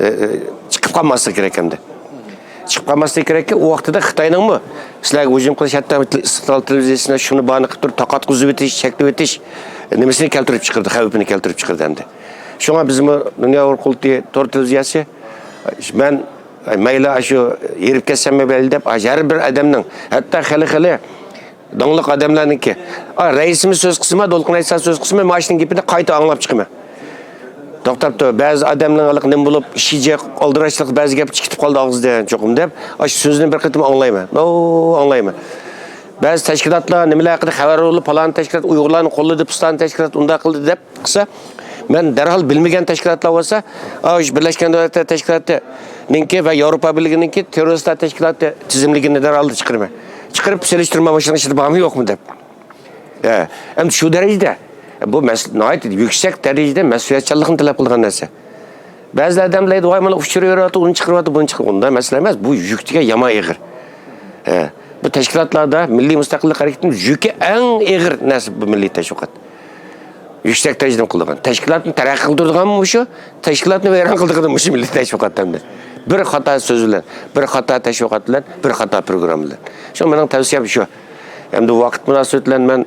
ئە، ئە، چىقىپ قالماسلىقى كېرەك ئەمدى. چىقىپ قالماسلىقى كېرەككى، ئۇ ۋاقتىدا خىتاينىڭمۇ سىلەرگە ھۇجۇم قىلىش، ھەتتا ئىستىقلال تېلېۋىزىيەسىنى شۇنى بانى قىلىپ تۇرۇپ، تاقاتقۇزۇۋېتىش، چەكلىۋېتىش نېمىسىنى كەلتۈرۈپ چىقىرىدۇ، خەۋپىنى كەلتۈرۈپ چىقىرىدۇ ئەمدى. شۇڭا بىزمۇ دۇنيا ئۇيغۇر قۇرۇلتىيى تور تېلېۋىزىيەسى، مەن مەيلى شۇ ھېرىپ كەتسەممۇ مەيلى دەپ، ھەر بىر ئادەمنىڭ، ھەتتا خېلى-خېلى داڭلىق ئادەملەرنىڭكى، «ئا، رەئىسىمىز سۆز قىلسىمۇ، دولقۇن ئەيسا سۆز قىلسىمۇ، مانا شۇنىڭ گېپىنى قايتا ئاڭلاپ چىقىمەن.» توختاپ تۇر، بەزى ئادەمنىڭ ھېلىقى نېمە بولۇپ، شىجە ئالدىراشلىق بەزى گەپ چىقىپ قالدى ئاغزىدىن چوقۇم دەپ، ئاشۇ سۆزنى بىر قېتىم ئاڭلايمەن. ئو، ئاڭلايمەن. بەزى تەشكىلاتلار نېمىلەر ھەققىدە خەۋەر بولۇپ، پالان تەشكىلات ئۇيغۇرلارنى قوللىدى، پۇستان تەشكىلات ئۇنداق قىلدى دەپ قىلسا، مەن دەرھال بىلمىگەن تەشكىلاتلار بولسا، «ئا، شۇ بىرلەشكەن دۆلەتلەر تەشكىلاتىنىڭكى ۋە ياۋروپا بىرلىكىنىڭكى تېررورىستلار تەشكىلاتى تىزىملىكىنى دەرھال چىقىرىمەن.» چىقىرىپ سېلىشتۇرما مۇشۇنىڭ ئىچىدە بارمۇ يوقمۇ دەپ. ھە، ئەمدى شۇ دەرىجىدە، بۇ مەس-، ناھايىتى يۈكسەك دەرىجىدە مەسئۇلىيەتچانلىقنى تەلەپ قىلىدىغان نەرسە. بەزىلەر ئادەم دەيدۇ، «ۋاي، مانا ئۇچۇر يۈرۈۋاتىدۇ، ئۇنى چىقىرىۋاتىدۇ، بۇنى چىقىرىۋاتىدۇ.» ئۇنداق مەسىلە ئەمەس، بۇ يۈك دېگەن يامان ئېغىر. ھە، بۇ تەشكىلاتلاردا مىللىي مۇستەقىللىق ھەرىكىتىنىڭ يۈكى ئەڭ ئېغىر نەرسە بۇ مىللىي تەشۋىقات. يۈكسەك دەرىجىدە قىلىدىغان. تەشكىلاتنى تەرەققىي قىلدۇرىدىغانمۇ مۇشۇ، تەشكىلاتنى ۋەيران قىلىدىغىنى مۇشۇ مىللىي تەشۋىقات ئەمدى. بىر خاتا سۆز بىلەن، بىر خاتا تەشۋىقات بىلەن، بىر خاتا پروگرامما بىلەن. شۇڭا مېنىڭ تەۋسىيەم شۇ. ئەمدى ۋاقىت مۇناسىۋىتى بىلەن مەن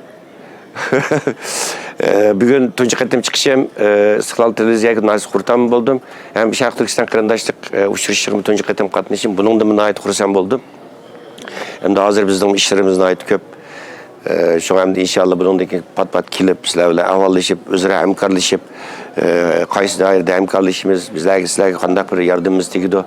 ئە، بۈگۈن تۇنجى قېتىم چىقىشىم، ئە، ئىستىقلال تېلېۋىزىيەگە ناھايىتى خۇرسەن بولدۇم. ھەم شەرقىي تۈركىستان قېرىنداشلىق، ئە، ئۇچرىشىشىغىمۇ تۇنجى قېتىم قاتنىشىشىم، بۇنىڭدىنمۇ ناھايىتى خۇرسەن بولدۇم. ئەمدى ھازىر بىزنىڭ ئىشلىرىمىز ناھايىتى كۆپ. ئە، شۇڭا ئەمدى ئىنشاللا بۇنىڭدىن كېيىن پات-پات كېلىپ، سىلەر بىلەن ئەھۋاللىشىپ، ئۆزئارا ھەمكارلىشىپ، ئە، قايسى دائىرىدە ھەمكارلىشىمىز، بىزلەرگە، سىلەرگە قانداق بىر ياردىمىمىز تېگىدۇ،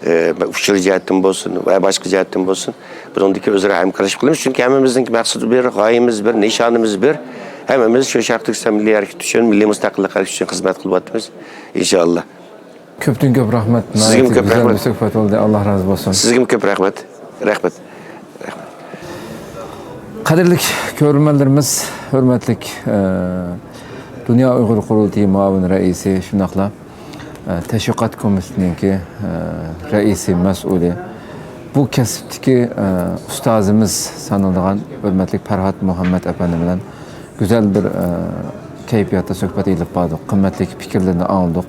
ئە، ئۇچۇر جەھەتتىن بولسۇن ۋە باشقا جەھەتتىن بولسۇن. بۇنىڭدىكى ئۆزئارا ھەمكارلىشىپ قىلىمىز، چۈنكى ھەممىمىزنىڭ مەقسىتى بىر، غايىمىز بىر، نىشانىمىز بىر. ھەممىمىز شۇ شەرقىي تۈركىستان مىللىي ھەرىكىتى ئۈچۈن، مىللىي مۇستەقىللىق ھەرىكىتى ئۈچۈن خىزمەت قىلىۋاتىمىز، ئىنشائاللا. كۆپتىن كۆپ رەھمەت. سىزگىمۇ ناھايىتى كۆپ گۈزەل رەھمەت. بىر سۆھبەت بولدى. ئاللا رازى بولسۇن. سىزگىمۇ كۆپ رەھمەت. رەھمەت. رەھمەت. قەدىرلىك كۆرۈرمەنلىرىمىز، ھۆرمەتلىك، ئە، دۇنيا ئۇيغۇر قۇرۇلتىيى مۇئاۋىن رەئىسى، شۇنداقلا ئە، تەشۋىقات كومىتېتىنىڭكى، ئە، رەئىسى، مەسئۇلى، بۇ كەسىپتىكى، ئە، ئۇستازىمىز سانىلىدىغان ھۆرمەتلىك پەرھات مۇھەممەت ئەپەندى بىلەن گۈزەل بىر، ئە، كەيپىياتتا سۆھبەت ئېلىپ باردۇق. قىممەتلىك پىكىرلىرىنى ئاڭلىدۇق.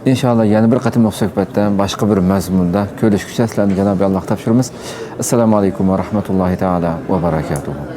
ئىنشاللا يەنە بىر قېتىملىق سۆھبەتتە، باشقا بىر مەزمۇندا كۆرۈشكۈچە سىلەرنى جانابى ئاللاغا تاپشۇرىمىز. ئەسسالامۇ ئەلەيكۇم ۋە رەھمەتۇللاھى تائالا ۋە بەرەكاتۇھۇ.